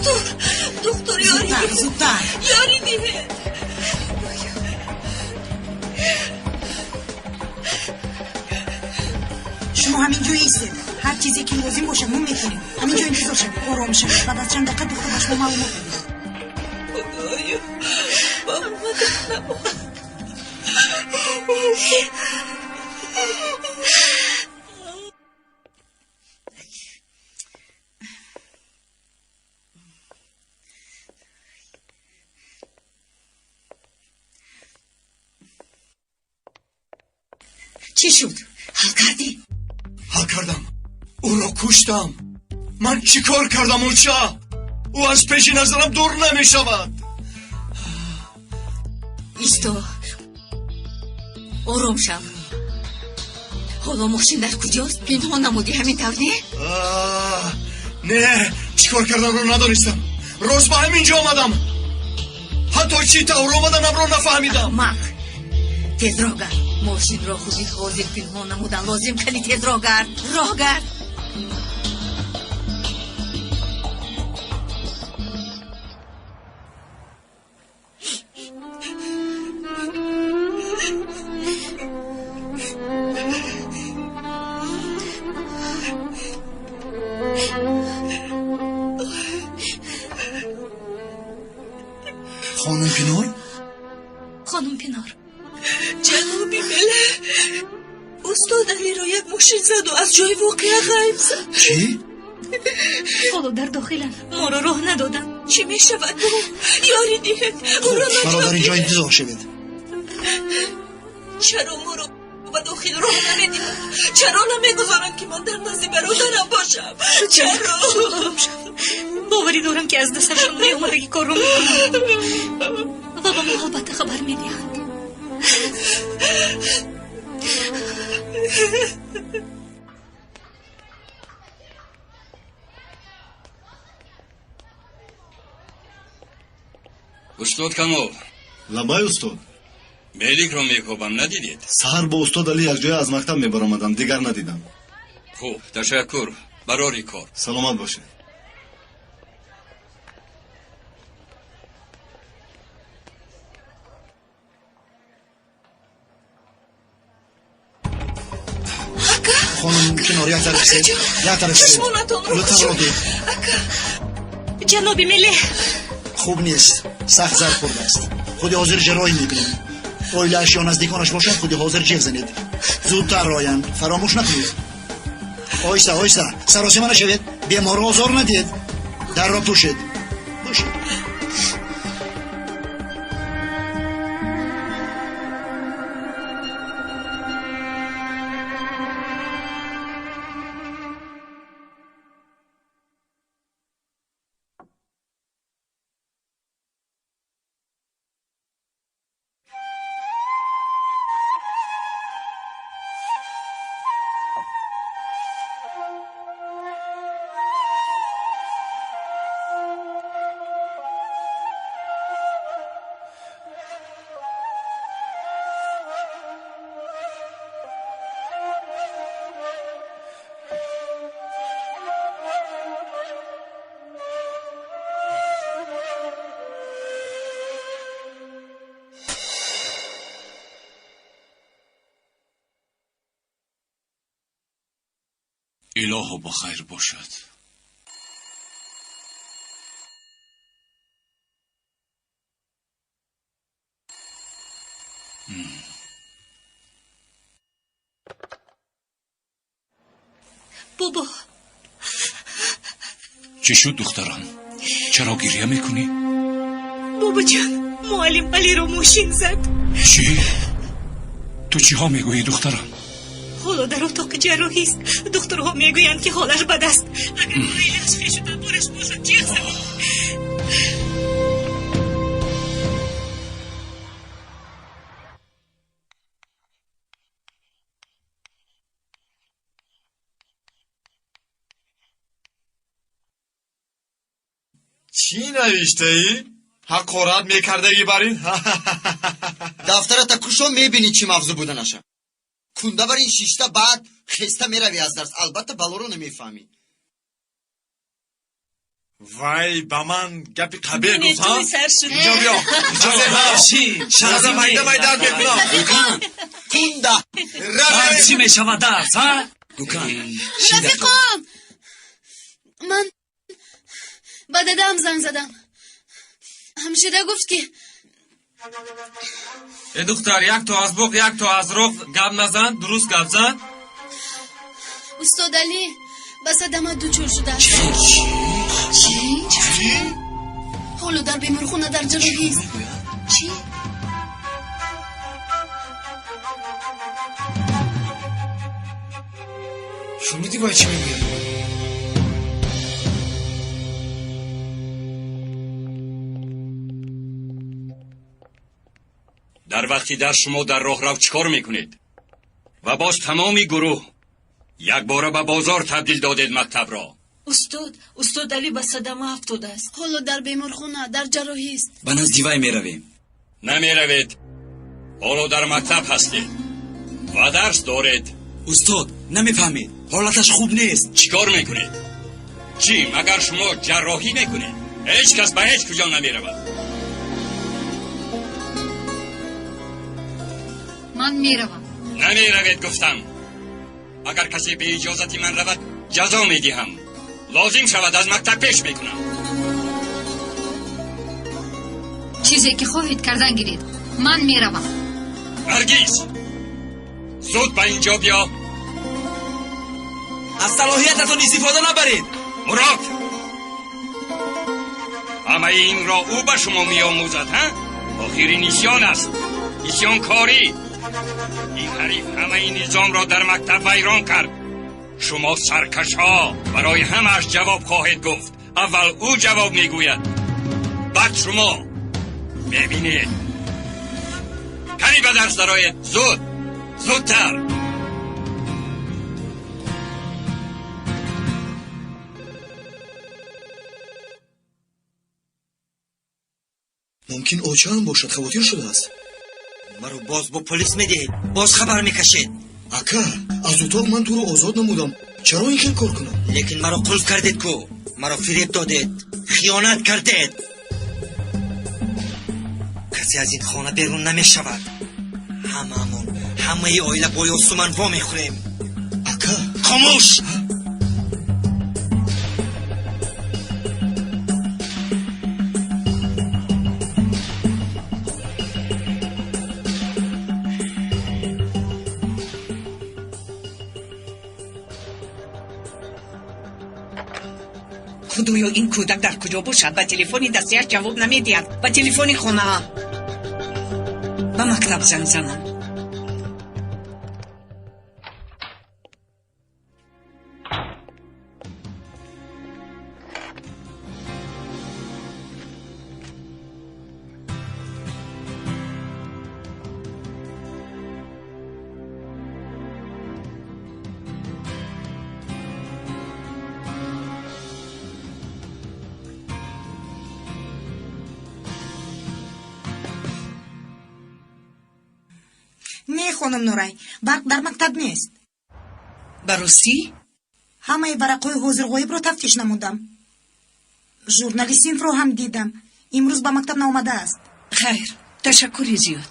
Доктор, доктор, ёрӣ. Зудтар, зудтар. Ёрӣ диҳед. Шумо ҳамин ҷо истед. Ҳар чизе ки лозим бошад, мо мекунем. Ҳамин ҷо интизор шавед, ором шавед. Баъд аз чанд дақиқа духтур ба шумо маълумот медиҳад. Худоё, ба омадан намо. Чӣ шуд, ҳал кардӣ? Ҳал кардам, ӯро куштам. Ман чӣ кор кардам, оча? Ӯ аз пеши назарам дур намешавад. Исто, ором шав. Ҳоло мошин дар куҷост? Пинҳон намудӣ, ҳамин тавр, не? Не, чӣ кор карданро надонистам. Рост ба ҳамин ҷо омадам. Ҳатто чӣ тавр омаданамро нафаҳмидам. Аҳмақ, тезроҳ гард. Мошинро худи ҳозир пинҳон намудан лозим. Кани, тезроҳ гард, роҳ гард. Хонум Пинор. Хонум Пинор. Ҷаноби Меле, устод Алиро як мошин заду аз ҷои воқеа ғайб зад. Чӣ? Ҳоло дар дохиланд, моро роҳ надоданд. Чӣ мешавад бо? Ёрӣ диҳед, ӯро Бародар, наҷот инҷо диҳед. интизор шавед. Чаро моро ба дохил роҳ намедиҳанд? Чаро намегузоранд, ки ман дар назди бародарам бошам? Чаро? Ором шав. Боварӣ дорам, ки аз дасташон меомадаги корро мекунанд ва ба мо албатта хабар медиҳанд. Устод Камол. Лаббай, устод. Меликро мекобам, надидед? Саҳар бо устод Али якҷоя аз мактаб мебаромадам, дигар надидам. Хуб, ташаккур, барори кор. Саломат бошед. Хонум Кинор, як тараф истед, як тараф истед. Чашмонатонро. Лутфан, роҳ диҳед. Ака. Ҷаноби Меле. Хуб нест, сахт зарб хӯрдааст. Худи ҳозир ҷарроҳӣ мекунем. Оилааш ё наздиконаш бошад, худи ҳозир ҷеғ занед, зудтар оянд. Фаромӯш накунед. Оҳиста, оҳиста, саросима нашавед, беморро озор надиҳед. Дарро пӯшед, пӯшед. Илоҳо, ба хайр бошад. Бобо. Чӣ шуд, духтарам? Чаро гирья мекунӣ? Бобоҷон, муаллим Алиро мошин зад. Чӣ? Ту чиҳо мегӯӣ, духтарам? Ҳоло дар утоқи ҷарроҳист. Духтурҳо мегӯянд, ки ҳолаш бад аст. Агар оилааш, хешу табораш бошад, ҷеғ занед. Чӣ навиштаӣ? Ҳақорат мекардагӣ бар ин? Дафтарата кушо, мебинӣ, чӣ мавзӯъ буданаша. Кунда бар ин шишта, баъд хеста меравӣ аз дарс, албатта балоро намефаҳмӣ. Вай ба ман гапи қабеҳ Бинед, гуфт, ҳа? тӯй сар шуд. Инҷо биё, инҷо биё. Шаҳза майда майда мекунам. Кунда. Дарс чӣ мешавад дарс, ҳа? Рафиқон, ман ба дадам занг задам. Ҳамшира гуфт, ки Э духтар, як то аз боғ, як то аз роғ гап назан, дуруст гап зан. Устод Алӣ ба садама дучор шудааст. Чӣ? Ҳоло дар беморхона дар ҷарроҳист. Чӣ? Шунидӣ, вай чӣ мегӯяд? Дар вақти дарс шумо дар роҳрав чӣ кор мекунед? Ва боз тамоми гурӯҳ якбора ба бозор табдил додед мактабро. Устод, устод Алӣ ба садама афтодааст. Ҳоло дар беморхона дар ҷарроҳист. Ба назди вай меравем. Намеравед. Ҳоло дар мактаб ҳастед ва дарс доред. Устод, намефаҳмед, ҳолаташ хуб нест. Чӣ кор мекунед? Чӣ, магар шумо ҷарроҳӣ мекунед? Ҳеҷ кас ба ҳеҷ куҷо намеравад. Ман меравам. Намеравед, гуфтам. Агар касе бе иҷозати ман равад, ҷазо медиҳам. Лозим шавад, аз мактаб пеш мекунам. Чизе ки хоҳед кардан гиред, ман меравам. Наргиз, зуд ба инҷо биё. Аз салоҳиятатон истифода набаред. Мурод, ҳамаи инро ӯ ба шумо меомӯзад, ҳа? Охир ин исён аст, исёнкорӣ. Ин ҳариф ҳамаи низомро дар мактаб вайрон кард. Шумо саркашҳо барои ҳамааш ҷавоб хоҳед гуфт. Аввал ӯ ҷавоб мегӯяд, баъд шумо мебинед. Канӣ, ба дарс дароед, зуд, зудтар. Мумкин очаам бошад, хавотир шудааст. Маро боз бо полис медиҳед, боз хабар мекашед. Ака, аз утоқ ман туро озод намудам. Чаро ин хел кор кунам? Лекин маро қулф кардед ку, маро фиреб додед, хиёнат кардед. Касе аз ин хона берун намешавад. Ҳамаамон, ҳамаи оила бо Ёсуман вомехӯрем. Ака! Хомӯш! Худоё, ин кӯдак дар куҷо бошад? Ба телефони дастияш ҷавоб намедиҳад, ба телефони хонаам. Ба мактаб занг занам. Не, хонум Нурай, барқ дар мактаб нест. Ба ростӣ? Ҳамаи варақҳои ҳозирғоибро тафтиш намудам. Журнали синфро ҳам дидам. Имрӯз ба мактаб наомадааст. Хайр, ташаккури зиёд.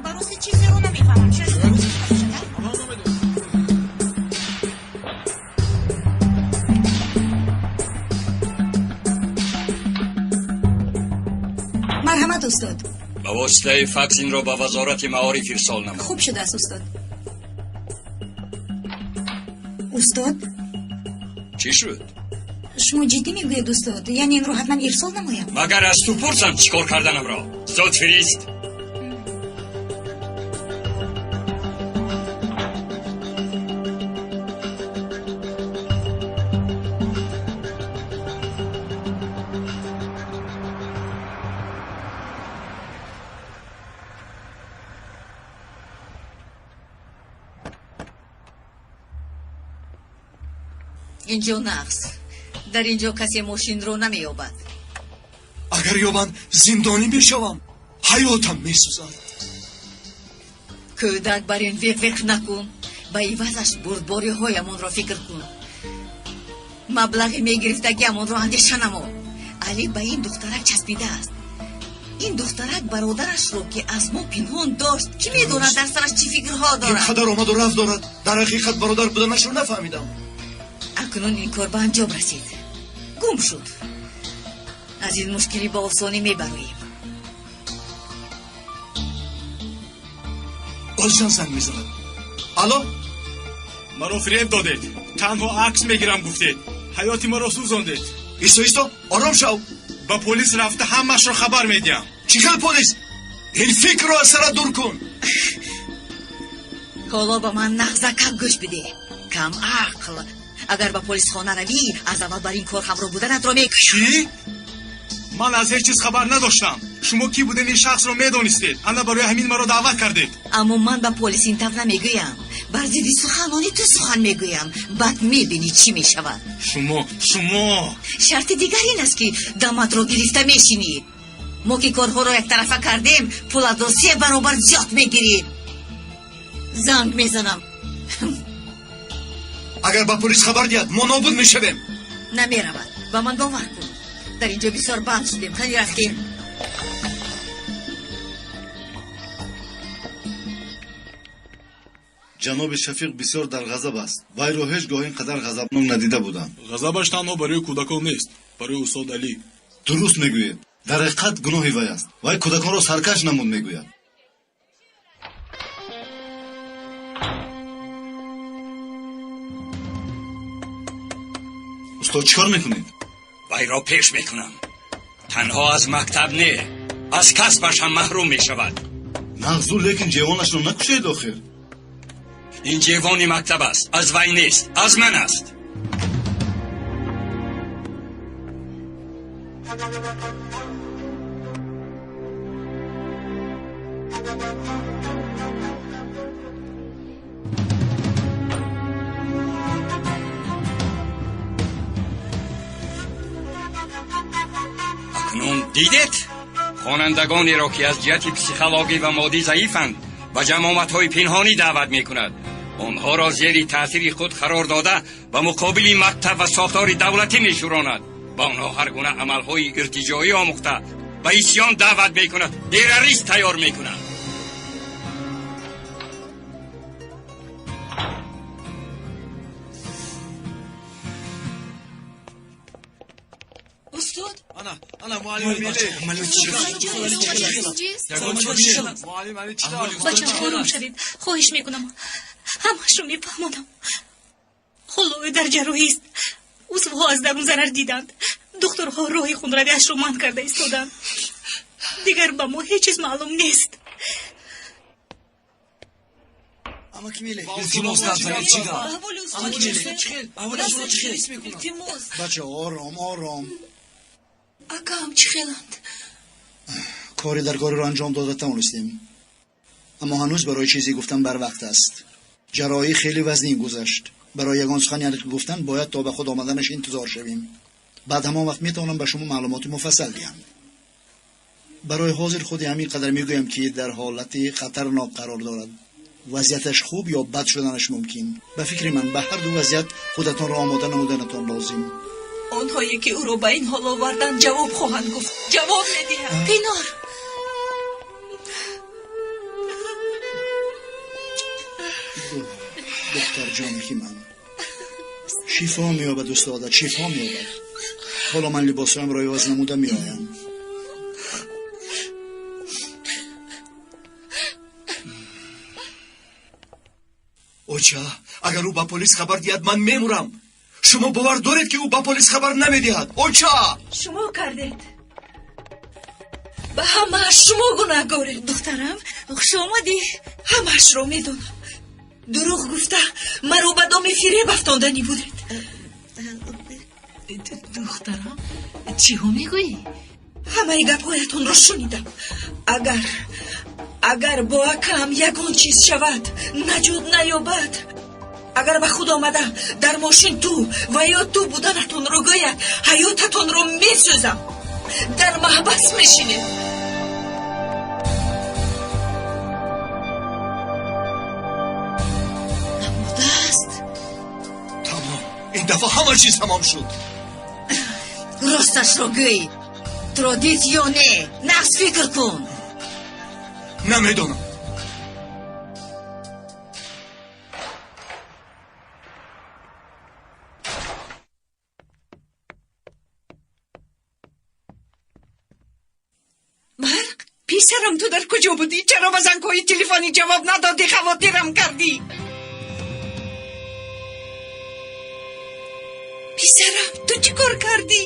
Ба рости чизеро намефаҳмам. Чаро Марҳамат, устод. Ба воситаи факс инро ба Вазорати маориф ирсол намо. Хуб шудааст, устод. Устод? Чӣ шуд? Шумо ҷиддӣ мегӯед, устод? Яъне инро ҳатман ирсол намоям? Магар аз ту пурсам чӣ кор карданамро? Зуд фирист. Инҷо нағз. Дар инҷо касе мошинро намеёбад. Агар ёбанд, зиндонӣ мешавам. Ҳаётам месӯзад. Кӯдак бар ин виқ-виқ накун. Ба ивазаш бурдбориҳоямонро фикр кун. Маблағи мегирифтагиамонро андеша намо. Али ба ин духтарак часпидааст. Ин духтарак бародарашро, ки аз мо пинҳон дошт, кӣ медонад дар сараш чӣ фикрҳо Ин дорад. қадар омаду рафт дорад. Дар ҳақиқат бародар буданашро нафаҳмидам. Акнун ин кор ба анҷом расид. Гум шуд. Аз ин мушкилӣ ба осонӣ мебароем. Олҷан занг мезанад. Алло. Маро фиреб додед, танҳо акс мегирам гуфтед, ҳаёти маро сӯзондед. Исто, исто, ором шав. Ба полис рафта ҳамаашро хабар медиҳам. Чӣ хел полис? Ин фикрро аз сарат дур кун. Ҳоло ба ман нағзакак гӯш бидеҳ, кам ақл. Агар ба полисхона равӣ, аз аввал бар ин кор ҳамроҳ буданатро мекушам. Чӣ? Ман аз ҳеҷ чиз хабар надоштам. Шумо кӣ будани ин шахсро медонистед, ана барои ҳамин маро даъват кардед. Аммо ман ба полис ин тавр намегӯям. Бар зидди суханони ту сухан мегӯям. Баъд мебинӣ, чӣ мешавад. Шумо, шумо. Шарти дигар ин аст, ки даматро гирифта мешинӣ. Мо ки корҳоро яктарафа кардем, пулатро се баробар зиёд мегирӣ. Занг мезанам. Агар ба полис хабар диҳад, мо нобуд мешавем. Намеравад, ба ман бовар кун. Дар инҷо бисёр банд шудем. Қани, рафтем. Ҷаноби Шафиқ бисёр дар ғазаб аст. Вайро ҳеҷ гоҳ ин қадар ғазабнок надида будам. Ғазабаш танҳо барои кӯдакон нест, барои устод Алӣ. Дуруст мегӯед, дар ҳақиқат гуноҳи вай аст. Вай кӯдаконро саркаш намуд, мегӯяд. Устод, чӣ кор мекунед? Вайро пеш мекунам. Танҳо аз мактаб не, аз касбаш ҳам маҳрум мешавад. Нағзу, лекин ҷевонашро накушед охир. Ин ҷевони мактаб аст, аз вай нест, аз ман аст. Акнун дидед, хонандагонеро, ки аз ҷиҳати психологӣ ва моддӣ заифанд, ба ҷамоатҳои пинҳонӣ даъват мекунад. Онҳоро зери таъсири худ қарор дода, ба муқобили мактаб ва сохтори давлатӣ мешӯронад. Ба онҳо ҳар гуна амалҳои иртиҷоӣ омӯхта, ба исьён даъват мекунад, террорист тайёр мекунад. Устод. Ана, ана муаллим. Муаллим Али, чӣ тавр? Бачам, ором шавед, хоҳиш мекунам. Ҳамаашро мефаҳмонам. Ҳоло ӯ дар ҷарроҳист. Узвҳо аз дарун зарар диданд. Духтурҳо роҳи хунравиашро манъ карда истоданд. Дигар ба мо ҳеҷ чиз маълум нест. Илтимос, гап занед, чӣ гап? Аҳволи устод Амаки чӣ меле? хел? Аҳволи шумо чӣ хел? Илтимос. Бача, ором, ором. Акаам чӣ хеланд? Кори даркориро анҷом дода тавонистем, аммо ҳанӯз барои чизе гуфтан барвақт аст. Ҷарроҳӣ хеле вазнин гузашт. Барои ягон сухани ҳақиқӣ гуфтан бояд то ба худ омаданаш интизор шавем. Баъд ҳамон вақт метавонам ба шумо маълумоти муфассал диҳам. Барои ҳозир худи ҳамин қадар мегӯям, ки дар ҳолати хатарнок қарор дорад. Вазъияташ хуб ё бад шуданаш мумкин. Ба фикри ман, ба ҳар ду вазъият худатонро омода намуданатон лозим. Онҳое, ки ӯро ба ин ҳол оварданд, ҷавоб хоҳанд гуфт, ҷавоб медиҳанд. Пинор. Духтарҷони ман шифо меёбад, устодат шифо меёбад. Ҳоло ман либосҳоямро иваз намуда меоям. Оча, агар ӯ ба полис хабар диҳад, ман мемурам. Шумо бовар доред, ки ӯ ба полис хабар намедиҳад, оча? Шумо кардед. Ба ҳамааш шумо гунаҳгоред. Духтарам, хуш омадӣ. Ҳамаашро медонам. Дурӯғ гуфта, маро ба доми фиреб афтонданӣ будед. Духтарам, чиҳо мегӯӣ? Ҳамаи гапҳоятонро шунидам. Агар бо акам ягон чиз шавад, наҷот наёбад, агар ба худ омада дар мошин ту ва ё ту буданатонро гӯяд, ҳаётатонро месӯзам. Дар маҳбас мешинед. Ин дафъа ҳама чиз тамом шуд. Росташро гӯй, туро дид ё не? Нағз фикр кун. Намедонам. Барқ, писарам, ту дар куҷо будӣ? Чаро ба зангҳои телефонӣ ҷавоб надодӣ? Хавотирам кардӣ. Писарам, ту чӣ кор кардӣ?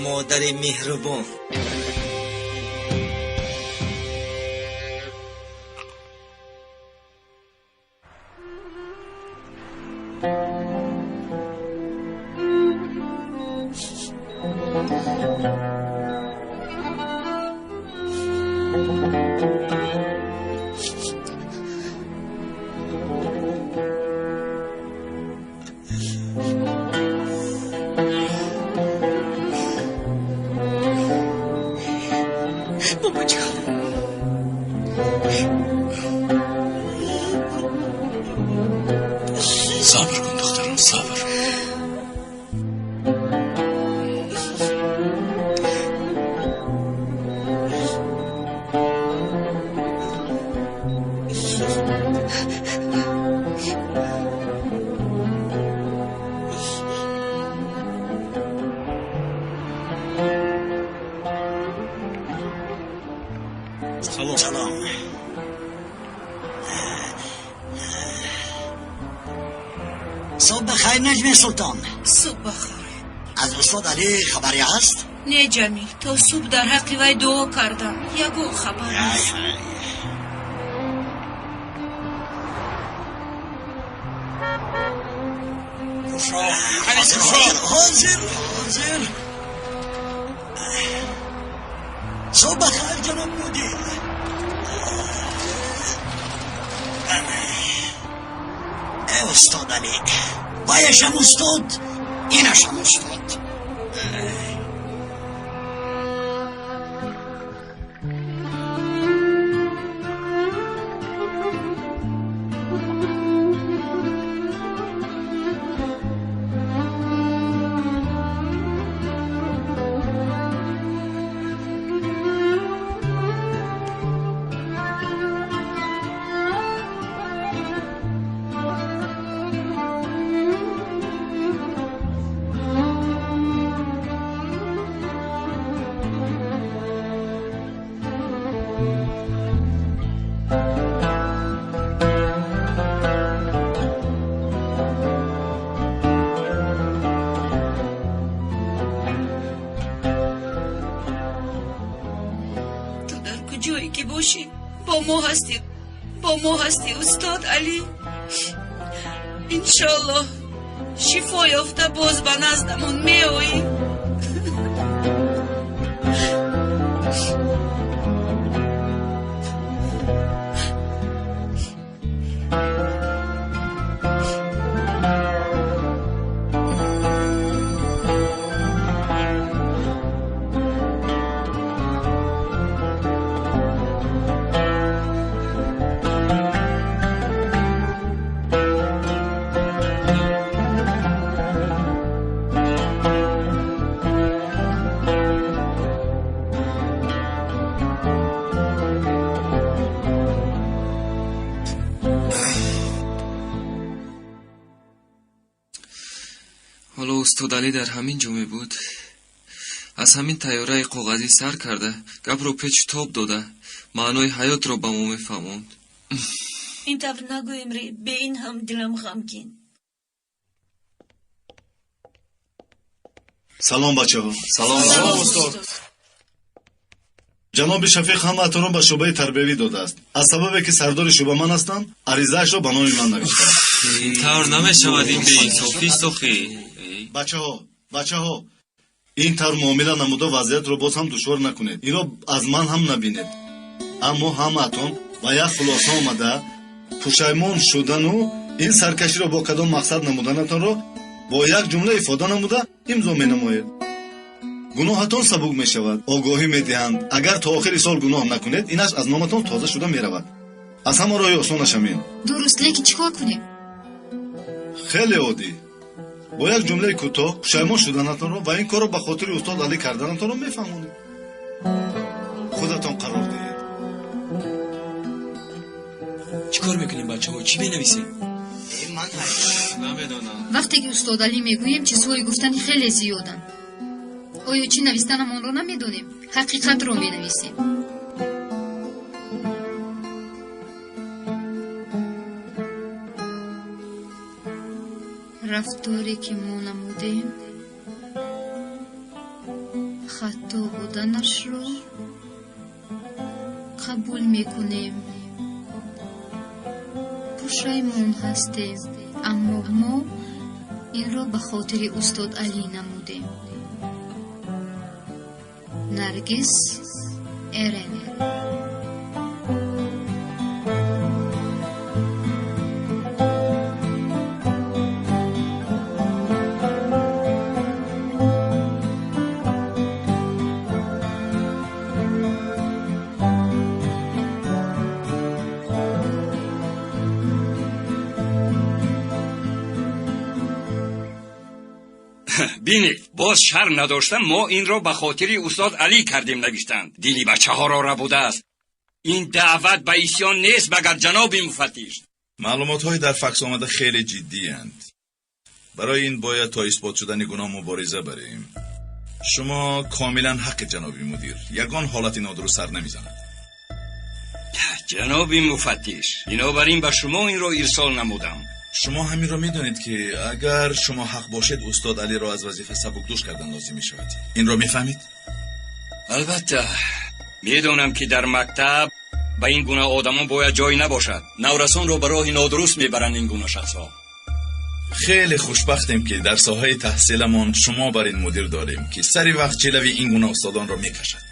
Модари меҳрубон. Бобоҷон, Сабр кун, духтарам, сабр. Салом. Салом. Субҳ бахайр, Наҷми Султон. Субҳ бахайр. Аз устод Алӣ хабаре ҳаст? Не, Ҷамил, то субҳ дар ҳаққи вай дуо кардам, ягон хабар нест. Ҳозир, ҳозир, ҳозир. Субҳ бахайр, ҷаноб мудир. Э, устод Алӣ, ваяшам устод, инашам устод. Ту дар куҷое ки бошӣ, бо мо ҳастӣ, бо мо ҳастӣ, устод Алӣ. Иншоаллоҳ, шифо ёфта боз ба наздамон меоӣ. Ҳоло устод Алӣ дар ҳамин ҷо мебуд, аз ҳамин тайёраи коғазӣ сар карда, гапро печу тоб дода, маънои ҳаётро ба мо мефаҳмонд. Ин тавр нагӯ, Имри, бе ин ҳам дилам ғамгин. Салом, бачаҳо. Салом. Салом, устод. Ҷаноби Шафиқ ҳамаатонро ба шӯъбаи тарбиявӣ додааст. Аз сабабе ки сардори шӯъба ман ҳастам, аризаашро ба номи ман навиштааст. Ин тавр намешавад, ин беинсофист охи. Бачаҳо, бачаҳо, ин тавр муомила намуда вазъиятро боз ҳам душвор накунед. Инро аз ман ҳам набинед. Аммо ҳамаатон ба як хулоса омада, пушаймон шудану Ин саркаширо бо кадом мақсад намуданатонро бо як ҷумла ифода намуда имзо менамоед. Гуноҳатон сабук мешавад. Огоҳӣ медиҳанд, агар то охири сол гуноҳ накунед, инаш аз номатон тоза шуда меравад. Аз ҳама роҳи осонаш ҳамин. Дуруст, лекин чӣ кор кунем? Хеле оддӣ. Бо як ҷумлаи кӯтоҳ пушаймон шуданатонро ва ин корро ба хотири устод Алӣ карданатонро мефаҳмонед. Худатон қарор диҳед. Чӣ кор мекунем, бачаҳо? Чӣ менависем? Ман намедонам. Вақте ки устод Алӣ мегӯем, чизҳои гуфтани хеле зиёданд. Оё чӣ навистанамонро намедонем? Ҳақиқатро менависем. Рафторе ки мо намудем, хато буданашро қабул мекунем, пушаймон ҳастем, аммо мо инро ба хотири устод Алӣ намудем. Наргиз Эрен. Бинед, боз шарм надошта мо инро ба хотири устод Алӣ кардем навиштанд. Дили бачаҳоро рабудааст. Ин даъват ба исьён нест, магар, ҷаноби муфаттиш? Маълумотҳои дар факс омада хеле ҷиддианд. Барои ин бояд то исбот шудани гуноҳ мубориза барем. Шумо комилан ҳаққед, ҷаноби мудир. Ягон ҳолати нодуруст сар намезанад. Ҷаноби муфаттиш, бинобар ин ба шумо инро ирсол намудам. Шумо ҳаминро медонед, ки агар шумо ҳақ бошед, устод Алиро аз вазифа сабукдӯш кардан лозим мешавад. Инро мефаҳмед? Албатта, медонам, ки дар мактаб ба ин гуна одамон бояд ҷой набошад. Наврасонро ба роҳи нодуруст мебаранд ин гуна шахсҳо. Хеле хушбахтем, ки дар соҳаи таҳсиламон шумо бар ин мудир дорем, ки сари вақт ҷилави ин гуна устодонро мекашад.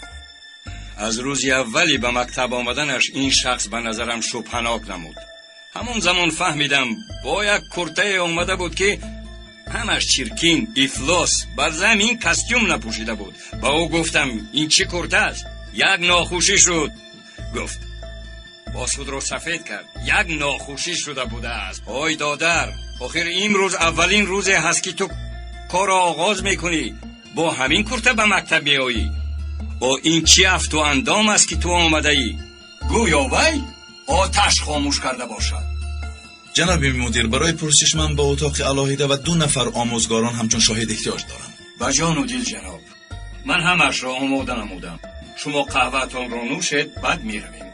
Аз рӯзи аввали ба мактаб омаданаш ин шахс ба назарам шубҳанок намуд. Ҳамон замон фаҳмидам. Бо як куртае омада буд, ки ҳамаш чиркин, ифлос, бар замин костюм напӯшида буд. Ба ӯ гуфтам: ин чӣ курта аст? Як нохушӣ шуд, гуфт, боз худро сафед кард. Як нохушӣ шуда будааст. Ой додар, охир имрӯз аввалин рӯзе ҳаст, ки ту корро оғоз мекунӣ, бо ҳамин курта ба мактаб меоӣ? Бо ин чӣ афту андом аст, ки ту омадаӣ? Гӯё вай оташ хомӯш карда бошад. Ҷаноби мудир, барои пурсиш ман ба утоқи алоҳида ва ду нафар омӯзгорон ҳамчун шоҳид эҳтиёҷ дорам. Ба ҷону дил, ҷаноб. Ман ҳамаашро омода намудам. Шумо қаҳваатонро нӯшед, баъд меравем.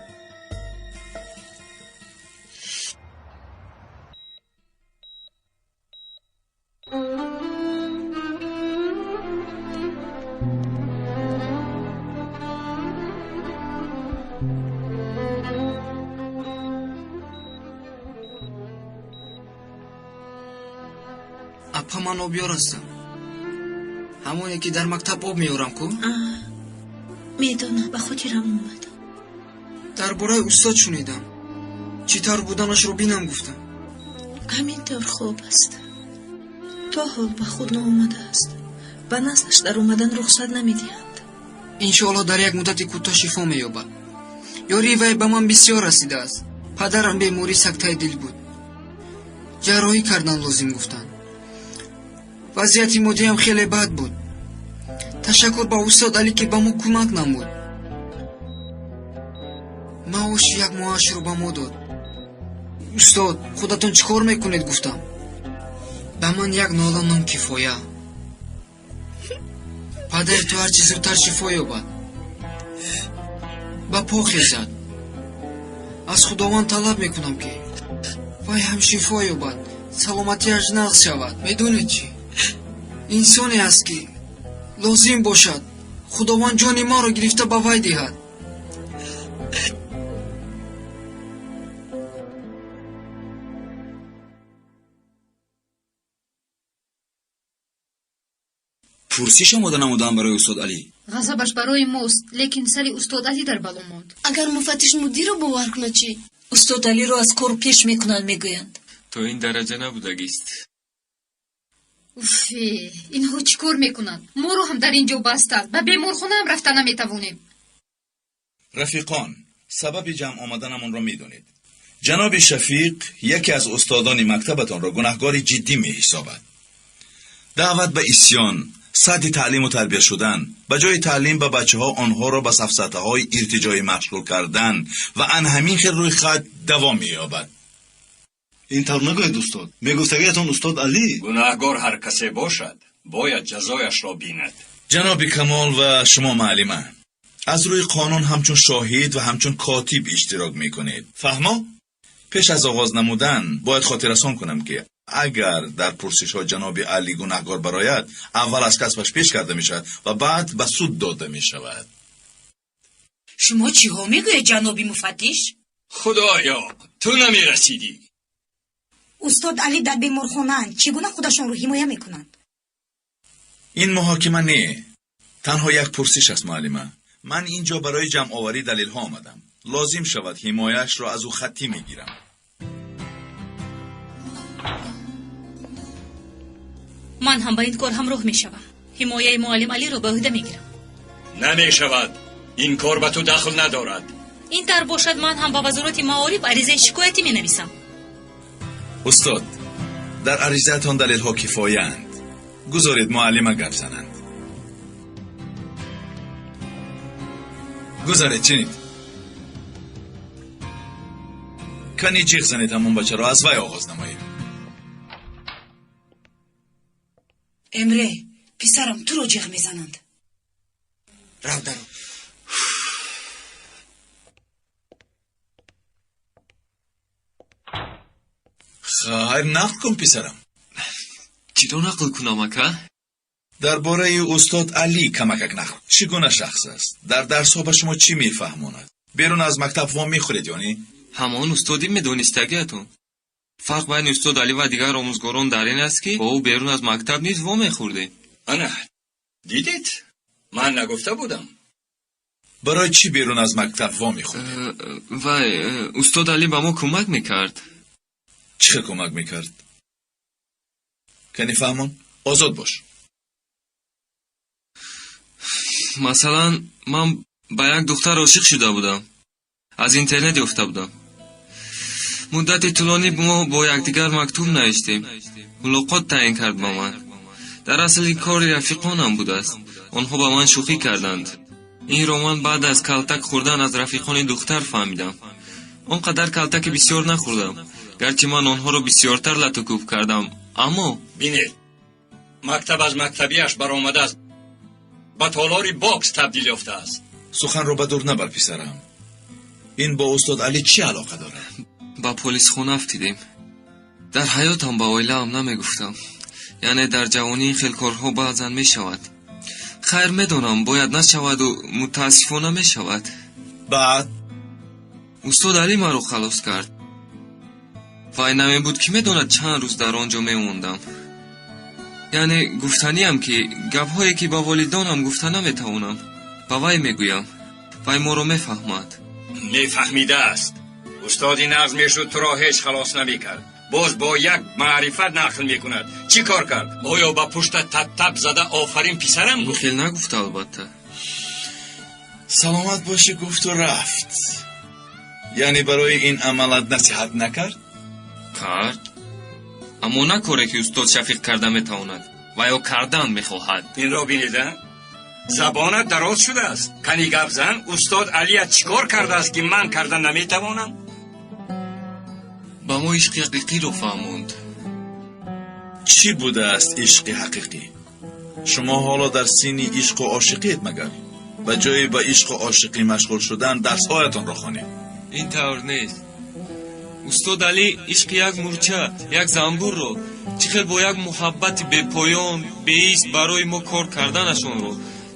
Апа, ман обёр ҳастам, ҳамоне ки дар мактаб об меорам ку. Медонам, ба хотирам омад. Дар бораи устод шунидам, чӣ тавр буданашро бинам гуфтам. Ҳамин тавр хоб аст. То ҳол ба худ наомадааст. Ба наздаш даромадан рухсат намедиҳанд. Иншоалло, дар як муддати кӯтоҳ шифо меёбад. Ёрии вай ба ман бисёр расидааст. Падарам бемории сактаи дил буд, ҷарроҳӣ кардан лозим гуфтанд. Вазъияти моддиам хеле бад буд. Ташаккур ба устод Алӣ, ки ба мо кӯмак намуд, маоши як моҳашро ба мо дод. Устод, худатон чӣ кор мекунед, гуфтам. Ба ман як нола нон кифоя. Падари ту ҳарчи зудтар шифо ёбад, ба по хезад. Аз Худованд талаб мекунам, ки вай ҳам шифо ёбад, саломатиаш нағз шавад. Медонед чӣ? Инсоне аст, ки лозим бошад, Худованд ҷони маро гирифта ба вай диҳад. Пурсиш омода намудам барои устод Алӣ. Ғазабаш барои мост, лекин сари устод Алӣ дар бало монд. Агар муфаттиш мудирро бовар кунад чӣ? Устод Алиро аз кор пеш мекунанд, мегӯянд. То ин дараҷа набудагист. Уфе, инҳо чӣ кор мекунанд? Моро ҳам дар ин ҷо бастанд, ба беморхонаам рафта наметавонем. Рафиқон, сабаби ҷамъ омаданамонро медонед. Ҷаноби Шафиқ яке аз устодони мактабатонро гунаҳгори ҷиддӣ меҳисобад. Даъват ба исьён, сатҳи таълиму тарбия шудан, ба ҷои таълим ба бачаҳо онҳоро ба сафсатаҳои иртиҷоӣ машғул кардан ва ан ҳамин хел рӯйхат давом меёбад. Ин тавр нагӯед, устод. Мегуфтагиятон устод Алӣ. Гунаҳгор ҳар касе бошад, бояд ҷазояшро бинад. Ҷаноби Камол ва шумо, муаллима, аз рӯи қонун ҳамчун шоҳид ва ҳамчун котиб иштирок мекунед. Фаҳмо? Пеш аз оғоз намудан бояд хотиррасон кунам, ки агар дар пурсишҳо ҷаноби Алӣ гунаҳгор барояд, аввал аз касбаш пеш карда мешавад ва баъд ба суд дода мешавад. Шумо чиҳо мегӯед, ҷаноби муфаттиш? Худоё, ту намерасидӣ. Устод Алӣ дар беморхонаанд, чӣ гуна худашонро ҳимоя мекунанд? Ин муҳокима не, танҳо як пурсиш аст, муаллима. Ман ин ҷо барои ҷамъоварии далелҳо омадам. Лозим шавад, ҳимояашро аз ӯ хаттӣ мегирам. Ман ҳам ба ин кор ҳамроҳ мешавам. Ҳимояи муаллим Алиро ба ӯҳда мегирам. Намешавад, ин кор ба ту дахл надорад. Ин тавр бошад, ман ҳам ба вазорати маориф аризаи шикоятӣ менависам. Устод, дар аризаатон далелҳо кифояанд. Гузоред муаллима гап зананд. Гузаред, чинид. Кани ҷиғ занед ҳамон бачаро, аз вай оғоз намоем. Эмре, писарам, туро ҷиғ мезананд. Рав, даро. Хайр, нақл кун, писарам. Чиро нақл кунам, ака? Дар бораи устод Алӣ камакак нақл. Чӣ гуна шахс аст? Дар дарсҳо ба шумо чӣ мефаҳмонад? Берун аз мактаб вом мехӯред ё не? Ҳамон устоди медонистагиатон. Фарқ байни устод Алӣ ва дигар омӯзгорон дар ин аст, ки бо ӯ берун аз мактаб низ вомехӯрдем. Ана, дидед, ман нагуфта будам? Барои чӣ берун аз мактаб вомехӯрдед? Вай, устод Алӣ ба мо кӯмак мекард. Чӣ хел кӯмак мекард? Кани фаҳмон, озод бош. Масалан, ман ба як духтар ошиқ шуда будам. Аз интернет ёфта будам. Муддати тӯлонӣ мо бо якдигар мактуб навиштем. Мулоқот таъин кард ба ман. Дар асл ин кори рафиқонам будааст. Онҳо ба ман шӯхӣ карданд. Инро ман баъд аз калтак хӯрдан аз рафиқони духтар фаҳмидам. Он қадар калтаки бисёр нахӯрдам, гарчи ман онҳоро бисёртар лату кӯб кардам, аммо Бинед, мактаб аз мактабиаш баромадааст, ба толори бокс табдил ёфтааст. Суханро ба дур набар, писарам. Ин бо устод Алӣ чӣ алоқа дорад? Ба полисхона афтидем. Дар ҳаётам ба оилаам намегуфтам. Яъне дар ҷавонӣ ин хел корҳо баъзан мешавад. Хайр, медонам, бояд нашаваду мутаассифона мешавад. Баъд? Устод Алӣ маро халос кард. Вай намебуд, ки медонад чанд рӯз дар он ҷо мемондам. Яъне гуфтаниам, ки гапҳое ки ба волидонам гуфта наметавонам, ба вай мегӯям. Вай моро мефаҳмад. Мефаҳмидааст. Устоди нағз мешуд, туро ҳеҷ халос намекард. Боз бо як маърифат нақл мекунад. Чӣ кор кард? Оё ба пушта тап-тап зада офарин писарам Ин гуфт? хел нагуфта, албатта. Саломат бошӣ гуфту рафт. Яъне барои ин амалат насиҳат накард? Кард, аммо на коре ки устод Шафиқ карда метавонад ва ё кардан мехоҳад. Инро бинеда, забонат дароз шудааст. Кани гап зан, устод Алият чӣ кор кардааст, ки ман карда наметавонам? Ба мо ишқи ҳақиқиро фаҳмонд. Чӣ будааст ишқи ҳақиқӣ? Шумо ҳоло дар синни ишқу ошиқиед магар? Ба ҷои ба ишқу ошиқӣ машғул шудан дарсҳоятонро хонед. Ин тавр нест. Устод Алӣ ишқи як мурча, як занбурро чӣ хел бо як муҳаббати бепоён, беист барои мо кор карданашонро,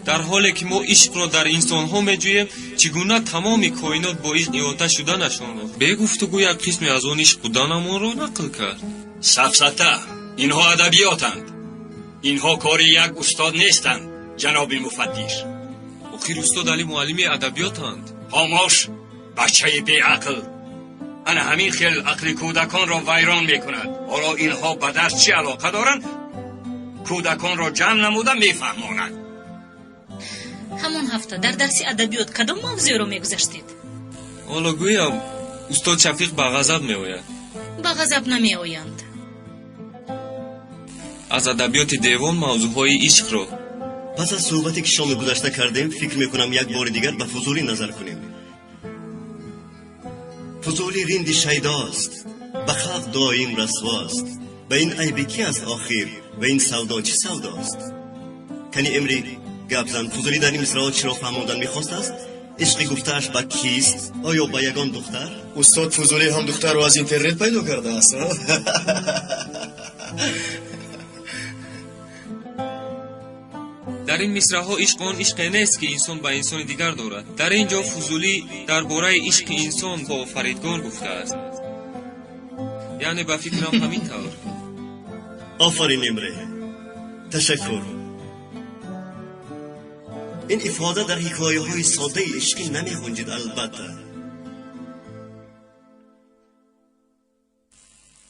дар ҳоле ки мо ишқро дар инсонҳо меҷӯем, чӣ гуна тамоми коинот бо ишқ иҳота шуданашонро бегуфтугӯ як қисме аз он ишқ буданамонро нақл кард. Сафсата, инҳо адабиётанд. Инҳо кори як устод нестанд, ҷаноби муфаттиш. Охир устод Алӣ муаллими адабиётанд. Хомӯш, бачаи беақл. Ана ҳамин хел ақли кӯдаконро вайрон мекунад. Ҳоло инҳо ба дарс чӣ алоқа доранд? Кӯдаконро ҷамъ намуда мефаҳмонад. Ҳамон ҳафта дар дарси адабиёт кадом мавзӯъро мегузаштед? Ҳоло гӯям, устод Шафиқ ба ғазаб меояд. Ба ғазаб намеоянд. Аз адабиёти девон мавзӯъҳои ишқро. Пас аз суҳбате ки шоми гузашта кардем, фикр мекунам як бори дигар ба Фузулӣ назар кунем. Фузулӣ ринди шайдост, ба халқ доим расвост. Ба ин айби ки аст охир, ва ин савдо чӣ савдост? Кани Эмри, гап зан, Фузулӣ дар ин мисраъҳо чиро фаҳмондан мехостааст? Ишқи гуфтааш ба кист? Оё ба ягон духтар? Устод Фузулӣ ҳам духтарро аз интернет пайдо кардааст. Дар ин мисраъҳо ишқ он ишқе нест, ки инсон ба инсони дигар дорад. Дар ин ҷо Фузулӣ дар бораи ишқи инсон бо Офаридгор гуфтааст. Яъне ба фикрам ҳамин тавр. Офарин, Эмре, ташаккур. Ин ифода дар ҳикояҳои содаи ишқӣ намегунҷид, албатта.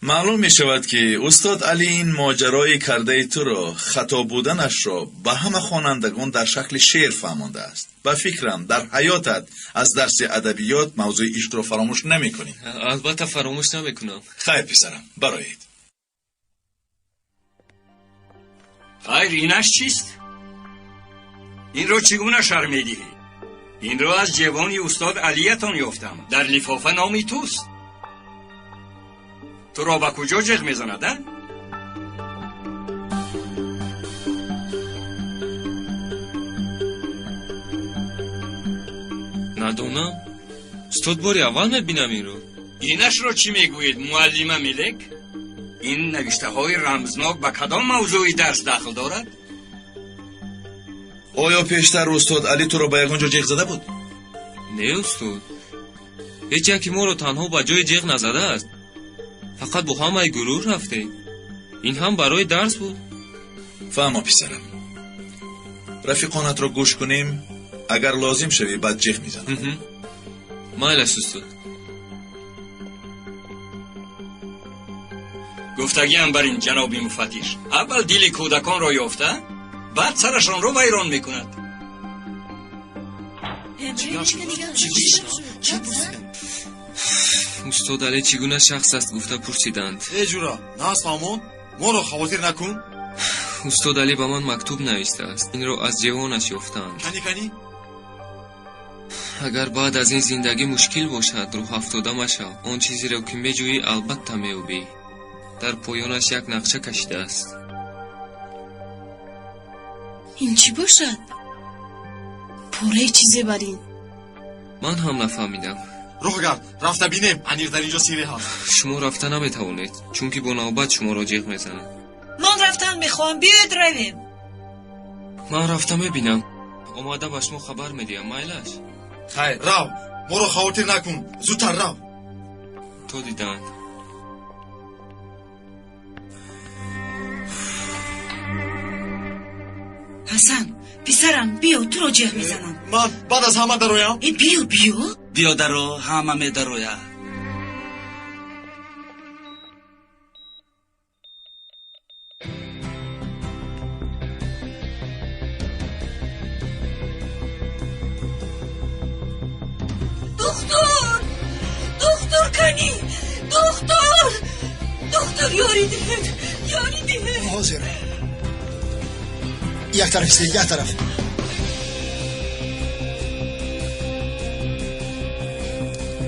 Маълум мешавад, ки устод Алӣ ин моҷарои кардаи туро, хато буданашро ба ҳама хонандагон дар шакли шеър фаҳмондааст. Ба фикрам, дар ҳаётат аз дарси адабиёт мавзӯи ишқро фаромӯш намекунӣ. Албатта, фаромӯш намекунам. Хайр, писарам, бароед. Хайр, инаш чист? Инро чӣ гуна шарҳ медиҳӣ? Инро аз ҷевони устод Алиятон ёфтам. Дар лифофа номи туст. Туро ба куҷо ҷеғ мезанад, а? Надонам, устод, бори аввал мебинам инро. Инашро чӣ мегӯед, муаллима Мелек? Ин навиштаҳои рамзнок ба кадом мавзӯи дарс дахл дорад? Оё пештар устод Алӣ туро ба ягон ҷо ҷеғ зада буд? Не, устод, ҳеҷ яке моро танҳо ба ҷои ҷеғ назадааст. Фақат бо ҳамаи гурӯҳ рафтем. Ин ҳам барои дарс буд. Фаҳмо, писарам, рафиқонатро гӯш кунем. Агар лозим шавӣ, баъд ҷеғ мезанам. Майлаш, устод. Гуфтагиам бар ин, ҷаноби муфаттиш, аввал дили кӯдаконро ёфта, баъд сарашонро вайрон мекунад. Устод Алӣ чӣ гуна шахс аст, гуфта пурсиданд. Э ҷура, нас фаҳмон, моро хавотир накун. Устод Алӣ ба ман мактуб навиштааст. Инро аз ҷевонаш ёфтаанд. Кани, кани. Агар баъд аз ин зиндагӣ мушкил бошад, рӯҳафтода машав. Он чизеро, ки меҷӯӣ, албатта меёбӣ. Дар поёнаш як нақша кашидааст. Ин чӣ бошад? Пораи чизе бар ин. Ман ҳам нафаҳмидам. Рух гард, рафта бинем, аниқ дар инҷо сирре ҳаст. Шумо рафта наметавонед, чунки бо навбат шуморо ҷеғ мезанад. Ман рафтан мехоҳам, биёед равем. Ман рафта мебинам, омада ба шумо хабар медиҳам, майлаш? Хайр, рав, моро хавотир накун, зудтар рав. То дидан. Ҳасан, писарам, биё, туро ҷеғ мезанам. Ман баъд аз ҳама дароям? Э, биё, биё. Биё, даро, ҳама медарояд. Духтур, духтур, кани духтур, духтур, ёрӣ диҳед, ёрӣ диҳед. Ҳозир. Як тараф истед, як тараф.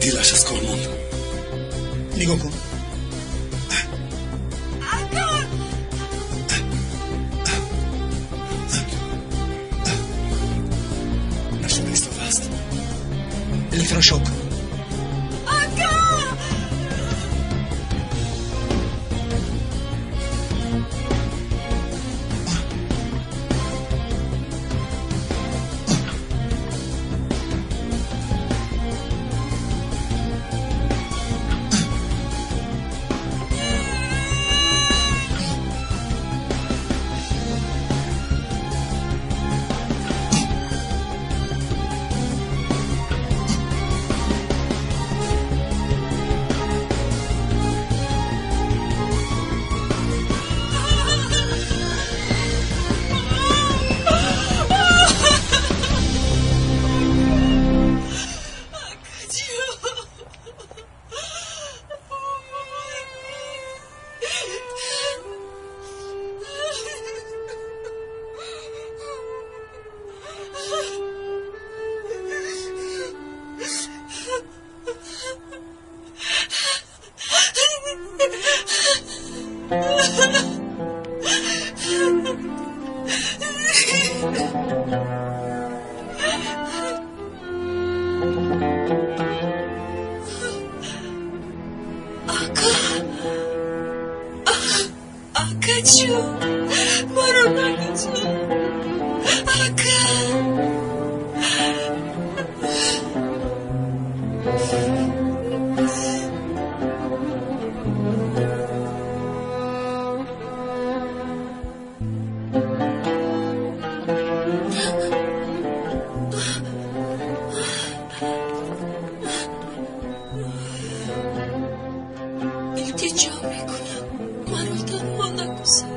Дилаш аз кор монд. Нигоҳ кун. Ака! Нашуда истодааст. Электрошок. Ака! Ака, акаҷон, маро нагузор, ака. Илтиҷо мекунам, маро танҳо нагузор.